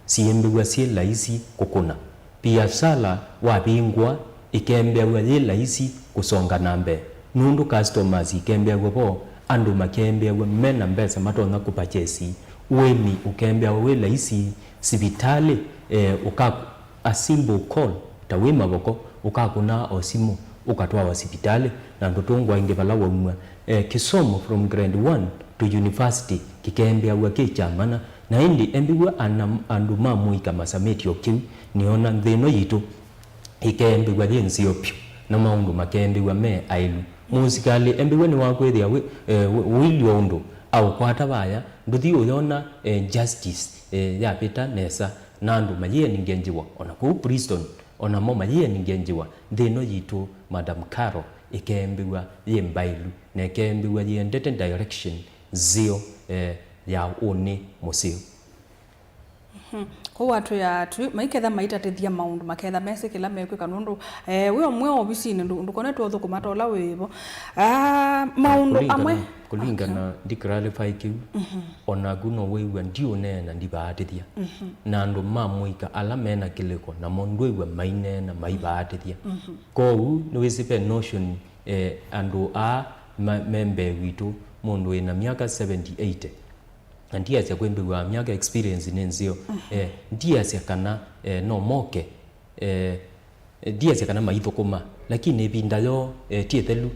syĩmbĩw'a syĩ laisi kũkũna. Piasala wavingũa, ĩkembĩaw'a yĩ laisi kũsonga na mbee, nũndũ customers ikembĩaw'a vo, andũ makembĩaw'a me na mbesa matonya kũpachesi, ũĩmi ũkembĩawa wĩ laisi, sivitalĩ, eh, ũka A simple call, ta wĩ Mavoko, ũkakũnaa o simũ, ũkatwawa sivitalĩ, na ndũtũngwa ĩngĩ vala waumw'a. Eh, kĩsomo from grade one to university kĩkeembĩaw'a kĩ kya mana, na ĩndĩ embĩw'a ana, andũ ma mũika masamĩtye o kĩu, nĩona nthĩ ĩno yitũ ĩkeembĩw'a yĩ nzeo vyũ, na maũndũ makeembĩw'a me aĩlu. Mũsikalĩ embĩw'a nĩwakwĩthĩa wĩ, eh, wĩ, ũilywa ũndũ aũkwata vaya, ndũthi ũyona, eh, justice, eh, yavĩta nesa, na andũ mayĩeningengĩwa, o na kũu prison, o namo mayĩeningengĩwa. Nthĩ ĩno yitũ, Madam Carol, ĩkeembĩw'a yĩ mbaĩlu, na ĩkeembĩw'a yĩendete direction nzeo, eh, ya ũnĩ mũseo. Mhm. Kwoou atwĩa atwĩ, maiketha maitatĩthya maũndũ, maketha mesĩ kĩla mekwĩka, nũndũ, eh, wĩ ũmwe ovisinĩ, ndũ-, ndũkonetwe ũthũkũma ta ũla wĩ vo. Ah, maũndũ amwe. Kũlingana, kũlingana, okay, ndi clarify kĩu, mhm, o naku no wĩw'a ndiũneena ndivaatĩthya. Mhm. Na andũ ma mũika ala me na kĩlĩko namo ndwĩw'a maineena maivaatĩthya. Mhm. Kwoou nĩwĩsĩ ve notion, eh, andũ aa ma-, me mbee witũ, mũndũ wĩ na myaka seventy, eighty, na ndiasya kwĩmbĩw'a myaka, experience nĩ nzeo. Mhm. Eh, ndiasya kana, eh, no moke, eh, ndiasya kana maithũkũma, lakini ĩvinda yoo, eh, ti ĩthelu,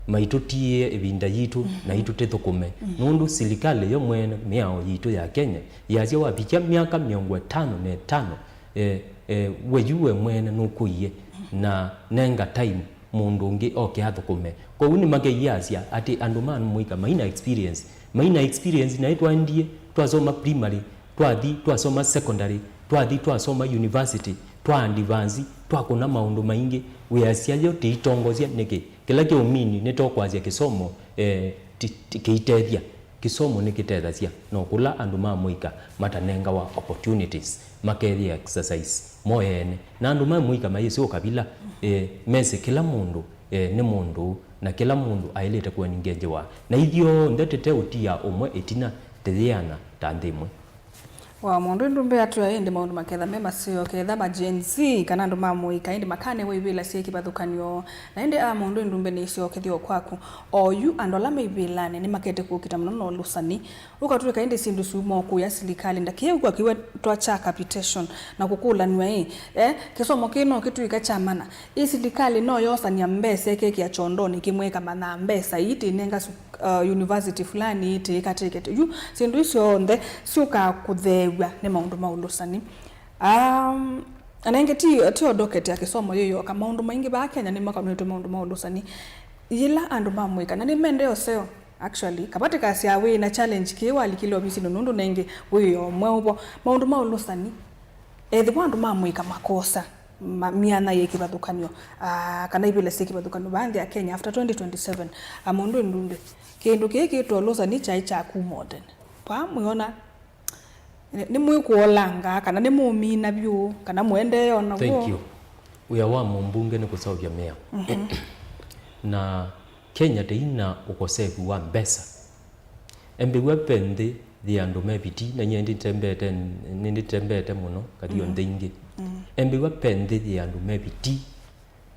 maitũtiĩe ĩvinda yitũ, mhm, naitũ tĩthũkũme. Mhm. Nũndũ silikalĩ yo mwene, mĩao yitũ ya Kenya, yasya wavikya myaka mĩongo ĩtano na ĩtano, eh, eh, we yu we mwene nũkũie, mhm, na nenga time mũndũ ũngĩ oke athũkũme. Kwoou nĩmakeiasya atĩ andũ ma mũika maina experience. Maina experience naĩ twaendie, twasoma primary, twathi, twasoma secondary, twathi, twasoma university, twa advance, twakũna maũndũ maingĩ, wĩasya yo tĩitongosya nĩkĩ? Kĩla kĩũmini nĩtokwasya kĩsomo, eh, ti- ti- kĩitethya. Kĩsomo nĩkĩtethasya no kũla andũ ma mũika matanengawa opportunities, makethĩa exercise mo ene. Na andũ ma mũika mayĩsĩ ũkavila, eh, mesĩ kĩla mũndũ, eh, nĩ mũndũ, na kĩla mũndũ aĩlĩte kũengengewa. Na ithyonthe tĩteũtia ũmwe ĩtina, tĩyĩana ta nthĩ ĩmwe. Wa mũndũ ndumbe atwĩa ĩndĩ maũndũ maketha me maseo, ketha ma Gen Z kana andũ ma mũika ĩndĩ makanewa ivĩla syĩ kĩvathũkany'o. Na ĩndĩ a mũndũ ndumbe nĩisyokethya o kwaku. Oyu andũ ala me ivĩlanĩ nĩmakete kũkita mũno na ũlũsani. Ũkatw'ĩka ĩndĩ syĩndũ syuma o kũya silikalĩ ndakĩw'a kĩw'a twa kya capitation na kũkũlanw'a ĩ, eh, kĩsomo kĩĩ no kĩtw'ĩka kya mana. Ĩ silikalĩ no yosany'a mbesa ĩkekĩa kyondonĩ kĩmwe ĩkamanyaa mbesa ii tĩnenga su- uh, university fulani ĩtĩĩka tĩketi. Yu syĩndũ isu syonthe syũkaa kũtheew'a nĩ maũndũ ma ũlũsani. Um, na ĩngĩ ti, ti o docket ya kĩsomo yĩyoka, maũndũ maingĩ vaa Kenya nĩmakonetwe maũndũ ma ũlũsani. Yĩla andũ ma mũika, na nĩmendee ũseo, actually, kavatĩ kasya wĩ na challenge kĩĩ walikile ovisinĩ nũndũ nengĩ wĩoo mweũ vo. Maũndũ ma ũlũsani, ethĩwa andũ ma mũika makosa ma- myanya yĩ kĩvathũkany'o, ah, kana ivĩla syĩ kĩvathũkany'o vaa nthĩ ya Kenya after twenty twenty-seven, a mũndũ ndumbe, kĩndũ kĩĩ kĩtwa ũlũsani kyaĩ kya kuma o tene. Vaa mwĩona nĩ- nĩmwĩkũolanga kana nĩmũmina vyũ kana mũendee o naw'o? Thank you. Wĩa wa mũmbunge nĩ kũseũvya mĩao. Na Kenya tĩina ũkosevu wa mbesa. Embĩw'a ve nthĩ yĩ andũ me viti, na nyie nĩtembete, nĩtembete mũno, kathi o nthĩ ingĩ. Embĩw'a ve nthĩ yĩ andũ me viti,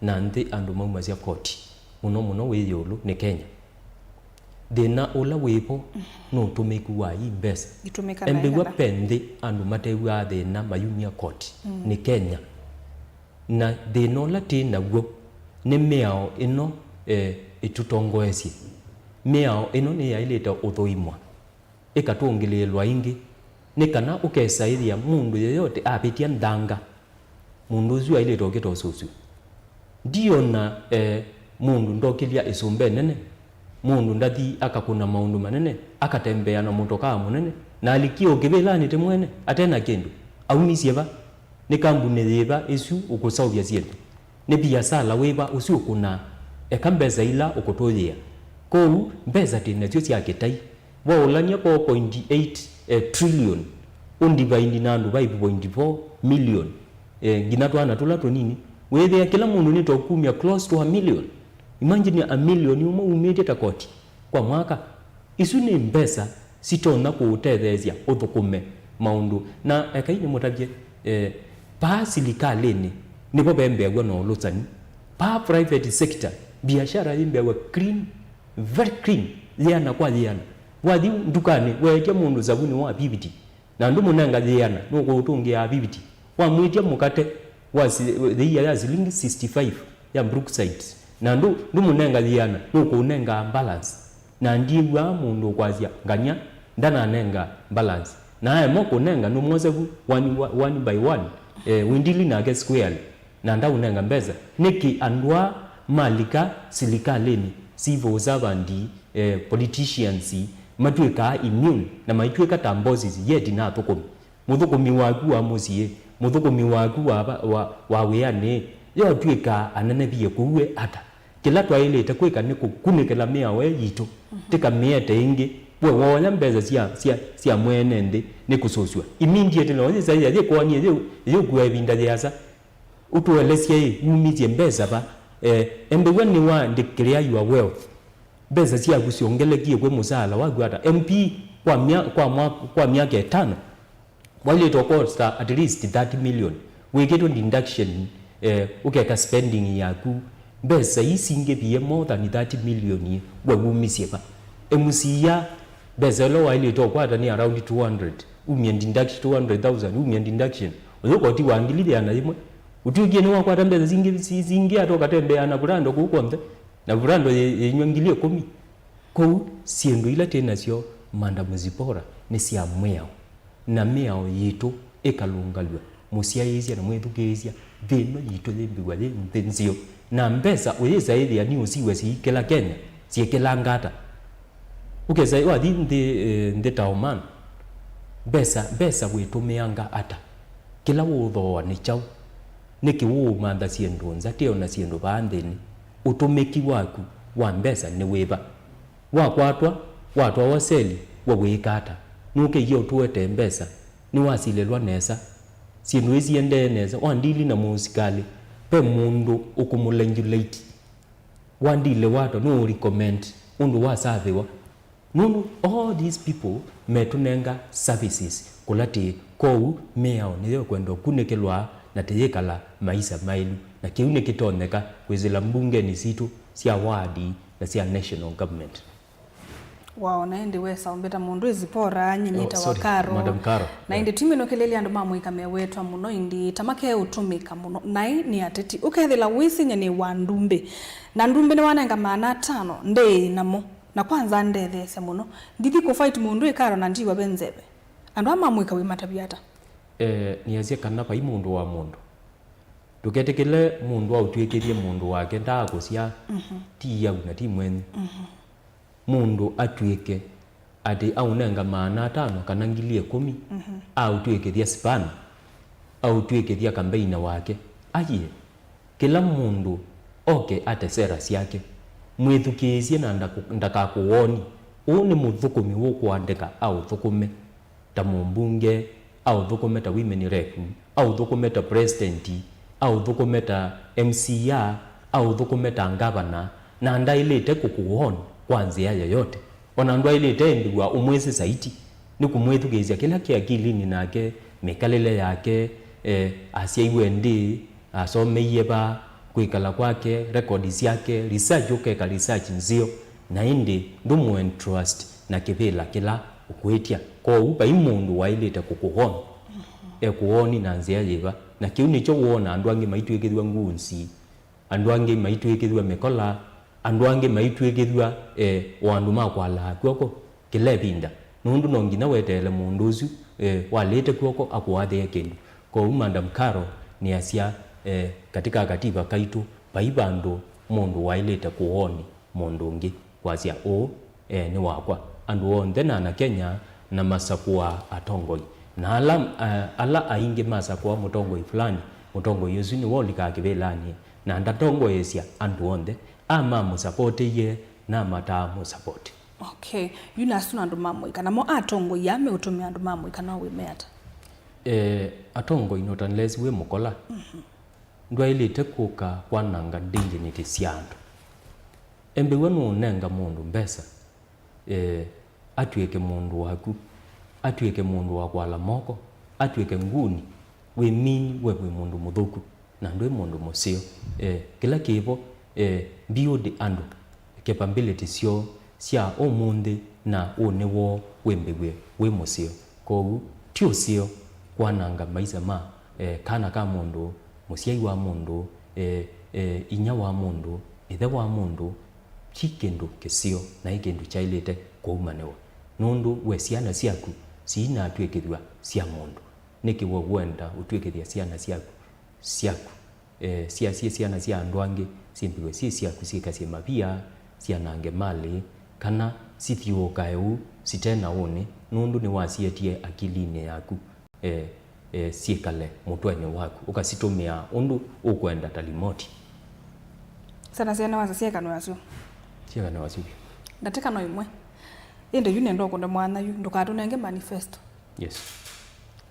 na nthĩ andũ maumasya koti, mũno mũno wĩ ĩũlũ nĩ Kenya. Thĩna ũla wĩvo nĩ ũtũmĩku wa ii mbesa. Itũmĩka na Embĩw'a ĩana. Ve nthĩ andũ matew'aa thĩna mayumya koti nĩ Kenya. Na thĩna ũla twĩ naw'o nĩ mĩao ĩno, eh, ĩtũtongoesye. Mĩao ĩno nĩyaĩlĩte ũthũimwa, ĩkatũngĩlĩĩlwa ĩngĩ, nĩ kana ũkesa ĩthĩa mũndũ yeyote avĩtya nthanga, mũndũ ũsu aĩlĩte ũkĩta ũsũsw'e. Ndiona, eh, mũndũ ndokĩlya ĩsũmbe nene, mũndũ ndathi akakũna maũndũ manene, akatembea na mũtokaa mũnene, na alikie o kĩvĩlanĩ ti mwene, ate na kĩndũ, aumisye va? Nĩ kambunĩ yĩva ĩsu ũkũseũvya syĩndũ? Nĩ viasala wĩva ũsu ũkũnaa? Eka mbesa ila ũkũtũyĩa. Kwoou, mbesa twĩ nasyo sya kĩtai. Waũlany'a four point eight, eh, trillion, ũndivide na andũ five point four million, eh, nginya twana tũla tũnini, wĩthĩa kĩla mũndũ nĩtũkumya close to a million. Imagine a million ũmwe umĩtye ta koti kwa mwaka. Isu nĩ mbesa sitonya kũũtetheesya ũthũkũme maũndũ. Na ekai nĩmũtavye, eh, paa silikalĩnĩ nĩvo vembeaw'a na ũlũsani. Paa private sector, biashara yĩmbeaw'a clean, very clean, yĩana kwa yĩana. Wathi ndukanĩ, weetya mũndũ savuni wa fifty, na ndũmũnenga yĩana, nũkũũtũngĩaa fifty. Wamwĩtya mũkate wa si- yĩia ya silingi sixty-five ya Brookside, na ndũ- ndũmũnenga yĩana, nũkũũnengaa balance. Na ndiĩw'aa mũndũ ũkwasya ngany'a ndananenga balance. Na aema kũnenga, nũmwosevu one, one by one, eh, wĩndili nake squarely. Na ndaũnenga mbesa. Nĩkĩ andũ aa malika silikalĩnĩ, civil servant, eh, politicians, matw'ĩkaa immune na maitw'ĩka ta bosses yet na athũkũmi? Mũthũkũmi waku wa mũsyĩ, mũthũkũmi waku wa, va- wa, wa wĩanĩ, yo atw'ĩkaa anene vyũ kũu we ata? Kĩla twaĩlĩte kwĩka nĩ kũkunĩkĩla mĩao ĩ yitũ, tĩkamĩete ĩngĩ. We wooya mbesa sya, sya, sya mwene nthĩ nĩ kũsũsw'a. Immediately no yĩsaĩa yĩkũanie yĩ- yĩũkua ĩvinda yĩasa. Ũtũelesye ĩ, wumisye mbesa va? Eh, embĩw'a nĩwaandĩkĩlĩa your wealth. Mbesa syaku syongelekie kwĩ mũsaala waku ata? M P kwa mya- kwa mwa- kwa myaka ĩtano, wailĩte ũkosta at least thirty million. Wĩkĩtwe deduction, eh, ũkeka spending yaku. Mbesa ii singĩvie more than thirty million ĩ, we wumisye va? M C A, mbesa ĩla wailĩte ũkwata nĩ around two hundred. Umie deduction two hundred thousand, umie deduction. Ũyũ koti wa ngili yĩana yĩmwe. Ũtw'ĩkie nĩwakwata mbesa singĩ, si- singĩ ata ũkatembeaa na vulando kũu kw'onthe? Na vulando yĩ- yĩnyw'a ngili ĩkũmi. Kwoou, syĩndũ ila twĩ nasyo, Madam Zipporah, nĩ sya mwĩao, na mĩao yitũ ĩkalũngalw'a. Mũsyaĩĩsya na mwĩthukĩĩsya, Nthĩ ĩno yitũ yĩmbĩw'a yĩ nthĩ nzeo, na mbesa ũyĩsa ĩthĩa nĩ ũsiw'e syĩ kĩla Kenya, syĩkĩlanga ata? Ũkesa wathi nthĩ, eh, nthĩ ta Oman, mbesa, mbesa wĩtũmĩanga ata? Kĩla ũũthooa nĩ kyaũ? Nĩkĩ ũũmantha syĩndũ nza, tĩ o na syĩndũ vaa nthĩnĩ? Ũtũmĩki waku wa mbesa nĩ wĩva? Wakwatwa, watwawa seli, we wĩĩka ata? Nũkĩie ũtũetee mbesa? Nĩwasilĩlwa nesa? Syĩndũ ii siendee nesa? Wandili na mũsikalĩ, ve mũndũ ũkũmũlengulate? Wandile watwa, nũũ recommend ũndũ wasavĩwa? Nũndũ all these people metũnenga services kũla tĩĩ, kwoou mĩao nĩyo ĩkwenda ũkunĩkĩlwa na tĩyĩkala maisa maĩlu, na kĩu nĩkĩtonyeka kwĩsĩla mbungenĩ sitũ sya wadi na sya national government. Wow, na ĩndĩ wesa ũmbeta mũndũ ĩsipora nyinyi Oh, ta sorry, wakaro. Madam Karo. Na Yeah. Ĩndĩ tũminũkĩlĩlye andũ ma mũika mewetwa mũno, ĩndĩ ta makeũtũmĩka mũno. Naĩ nĩ ateti. Ũkethĩla wĩsinyani wa Ndumbĩ. Na Ndumbĩ nĩwanenga maana atano, ndĩ namo. Na kwanza ndetheesya mũno. Ndithi kũfight mũndũ ĩkaro na ndiwa ve nzeve. Andũ aa ma mũika wĩ matavya ata? Eh, nĩasya kana vai mũndũ wa mũndũ. Ndũketĩkĩle mũndũ aũtw'ĩkĩthye mũndũ wake ndaakũsyaa, Mhm. ti yau na ti mwenyu. Mhm. Mũndũ atw'ĩke atĩ aũnenga maana atano kana ngili ĩkũmi, Mhm. aũtw'ĩkĩthya spam, aũtw'ĩkĩthya kambeina wake. Aiee, kĩla mũndũ oke ate sera syake, mwĩthukĩĩsye na ndakũ-, ndakakũwoni. Ũũ nĩ mũthũkũmi ũkũandĩka aũthũkũme ta mũmbunge, aũthũkũme ta women rep, aũthũkũme ta president, aũthũkũme ta M C A, aũthũkũme ta ngavana, na ndaĩlĩte kũkũwon kwa nzĩa yoyote. O na ndwaĩlĩte ĩmbĩw'a ũmwĩsĩ saiti, nĩ kũmwĩthukĩĩsya kĩla kĩ akilinĩ nake, mĩkalĩle yake, eh, asyaiwe ndĩ, asomeie va, kwĩkala kwake, rekondi syake, research, ũkeka research nzeo, na ĩndĩ ndũmũentrust na kĩvĩla kĩla ũkwĩtya. Kwoou vai mũndũ waĩlĩte kũkũwon, ekũwoni na nzĩa yĩva? Na kĩu nĩkyo woona andũ angĩ maitw'ĩkĩthw'a ngunzi, andũ angĩ maitw'ĩkĩthw'a mĩkola, andũ angĩ maitw'ĩkĩthw'a, eh, o andũ ma kwalaa kw'oko kĩla ĩvinda, nũndũ no nginya weteele mũndũ ũsu, eh, walĩte kw'oko akũathĩe kĩndũ. Kwoou Madam Carol nĩasya, eh, katika katiba kaitũ, vai vandũ mũndũ waĩlĩte kũwoni mũndũ ũngĩ kwasya ũũ, eh, nĩ wakwa. Andũ onthe na Anakenya na masakũaa atongoi. Na ala, eh, ala aingĩ masakũa mũtongoi fulani, mũtongoi ũsu nĩwe ũlikaa kĩvĩlanĩ, na ndatongoesya andũ onthe. Amamũsapotĩie na mataa mũsapoti. Okay. Yu nasu na andũ ma mũika, namo atongoi aa meũtũmĩa andũ ma mũika no wĩme ata? Eh, atongoi, not unless wĩ mũkola, Mhm. ndwaĩlĩte kũka kwananga dignity sya andũ. Embĩw'a nũũnenga mũndũ mbesa, eh, atw'ĩke mũndũ waku, atw'ĩke mũndũ wa kwala moko, atw'ĩke nguni, wĩ mean we wĩ mũndũ mũthũku. Na ndwĩ mũndũ mũseo. Eh, kĩla kĩvo, eh, build andũ, capability syoo sya ũmũnthĩ na ũnĩ woo wĩmbĩw'e wĩ mũseo. Kwoou, ti ũseo kwananga maisa ma, eh, kana ka mũndũ, mũsyai wa mũndũ, eh, eh, inya wa mũndũ, ĩthe wa mũndũ. Ti kĩndũ kĩseo na ĩ kĩndũ kyaĩlĩte kũumanĩwa, nũndũ we syana syaku siinatw'ĩkĩthw'a sya mũndũ. Nĩkĩ we ũenda ũtw'ĩkĩthya syana syaku syaku, eh, syasie syana sya andũ angĩ, syĩmbĩwe syĩ syaku, syĩkasye mavia, syanange malĩ, kana sithyũũkae ũu site na ũnĩ, nũndũ nĩwasyetie akilinĩ yaku, eh, eh, syĩkale mũtwenĩ waku, ũkasitũmĩa ũndũ ũkwenda ta limoti? Syana sya nĩ wasa syekanwe asyo. Syekanwe asyo vyũ. Ndatĩka no ĩmwe. Ĩndĩ yu nenda ũkũne mwanya yu, ndũkatũnenge manifesto. Yes.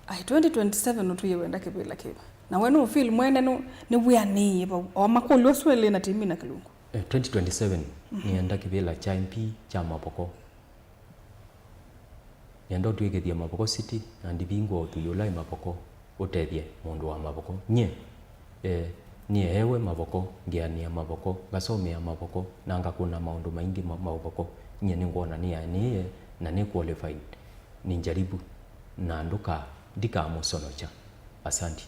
Ai, twenty twenty-seven ũtwĩe wenda kĩvĩla kĩva? Na we nũfeel mwene nũ-, nĩwĩanĩie vau? O makũlyo asu elĩ na timi na kĩlungu. Eh, twenty twenty-seven, Mhm. nĩenda kĩvĩla kya M P kya Mavoko. Nĩenda ũtw'ĩkĩthye Mavoko City, na ndivingwa ũthwii ũla wĩ Mavoko, ũtethye mũndũ wa Mavoko. Nyie, eh, nĩeewe Mavoko, ngĩanĩa Mavoko, ngasomea Mavoko, na ngakũna maũndũ maingĩ ma Mavoko. Nyie nĩngwona nĩanĩĩe na nĩ qualified. Ninjaribu, na ndũka-, ndikamũsonokya. Asanti.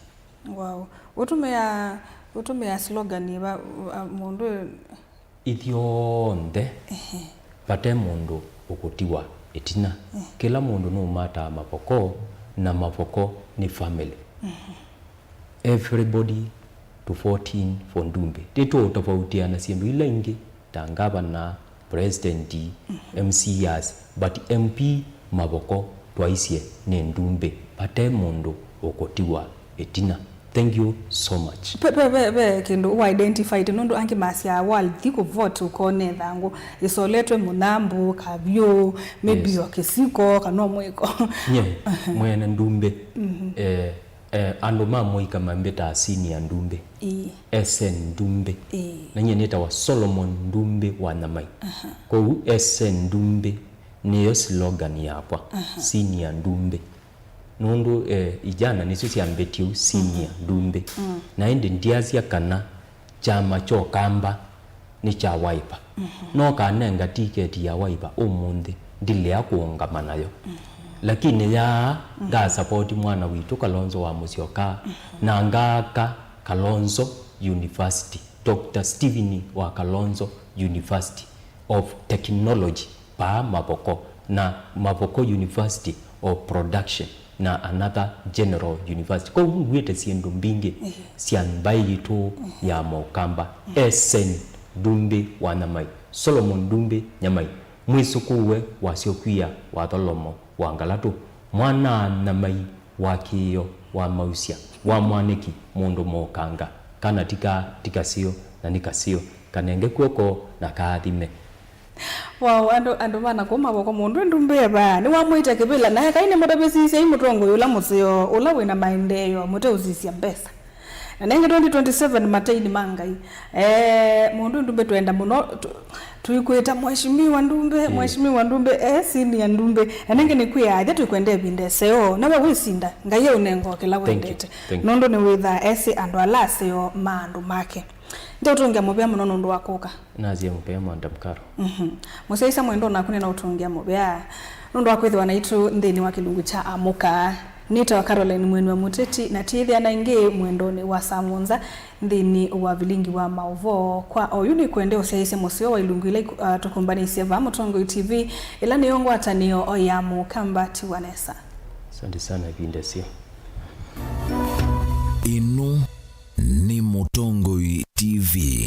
Wow. Ũtũmĩa, ũtũmĩa slogan ĩva, a, mũndũ? Ithyonthe, Ehe. vate mũndũ ũkũtiwa ĩtina. Ehe. Kĩla mũndũ nũmataa Mavoko, na Mavoko nĩ family. Mhm. Everybody to fourteen for Ndumbe. Tĩtũũtovautĩana syĩndũ ila ingĩ ta ngavana, president, M C As, but M P Mavoko twaisye nĩ Ndumbe, vate mũndũ ũkũtiwa ĩtina. Thank you so much. Ve, ve, ve, ve kĩndũ ũ identified, nũndũ angĩ masyaa walthi kũvote ũkone ĩthangũ ĩsoletwe mũnyambũ, kavyũ, maybe Yes. o kĩsiko, kana o mwĩko. Nye, mwene Ndumbe, eh, eh, andũ ma mũika mambĩtaa senior Ndumbe. Ĩĩ. S N Ndumbe. Ĩĩ. Na nyie nĩtawa Solomon Ndumbe wa Nyamai. Kwoou S N Ndumbe nĩyo slogan yakwa, senior Ndumbe. Nũndũ, eh, ijana nĩsyo syambĩtie ũu, senior Ndumbe. Na ĩndĩ ndyasya kana kyama kya Ũkamba nĩ kya Wiper. No kanenga tiketi ya Wiper ũmũnthĩ, ndilea kũũngama nayo. Lakini yaa, ngasapoti mwana witũ Kalonzo wa Musyoka, na ngaaka Kalonzo University, Doctor Stephen wa Kalonzo University of Technology, paa Mavoko, na Mavoko University of Production, na another general university. Kwoou ngwĩte syĩndũ mbingĩ sya mbaĩ yitũ ya Maũkamba. S N Ndumbe wa Nyamai, Solomon Ndumbe Nyamai, mwĩsũkũũe wa Syokwia wa Tholomo wa Ngalatũ, mwana-a-Nyamai wa Kĩĩo wa Mausya, wa Mwanĩki mũndũ Mũkanga, kana ti ka, ti kaseo, na nĩ kaseo, kanenge kw'oko na kaathime. Wow, andũ, andũ ma nakũu Mavoko mũndũ Ndumbe vaa. Nĩwamwĩte kĩvĩla, na ekai nĩmũtavĩsisye mũtongoi ũla mũseo, ũla wĩna maendeeo, mũteũsisya mbesa. Na nenge twenty twenty-seven mateinĩ ma Ngai. Eh, mũndũ Ndumbe twenda mũno, tu-, tuikwĩta Mheshimiwa Ndumbe, Mheshimiwa Ndumbe, eh, senior Ndumbe. Na nenge nĩkwĩa, athe tũikwenda ĩvinda ĩseo, nawe wĩsinda, Ngai eũnenga o kĩla wendete. Thank you. Nũndũ nĩwĩthaa esĩ andũ ala aseo ma andũ make. Ndeũtũngĩa mũvea mũno nũndũ wa kũka. Nasye mũvea, Madam Carol. Mhm. Mũsyaĩĩsya mwendwa, naku nĩnaũtũngĩa mũvea nũndũ wa kwĩthĩwa naitũ nthĩnĩ wa kĩlungu kya Amũka. Nĩtawa Caroline Mweni wa Mũteti, na twĩthĩana ĩngĩ mwendonĩ wa saa mũonza nthĩnĩ wa vilingi wa maũvoo. Kwa oyu nĩkwende ũsyaĩĩsye mũseo wa ilungu ila iku-, ah, tũkũmbanĩisye vaa Mũtongoi T V, ĩla nĩyo ngwatanĩo ya Mũkamba Tiwa Nesa. Asante sana, ĩvinda sio. Ĩno nĩ Mũtongoi T V.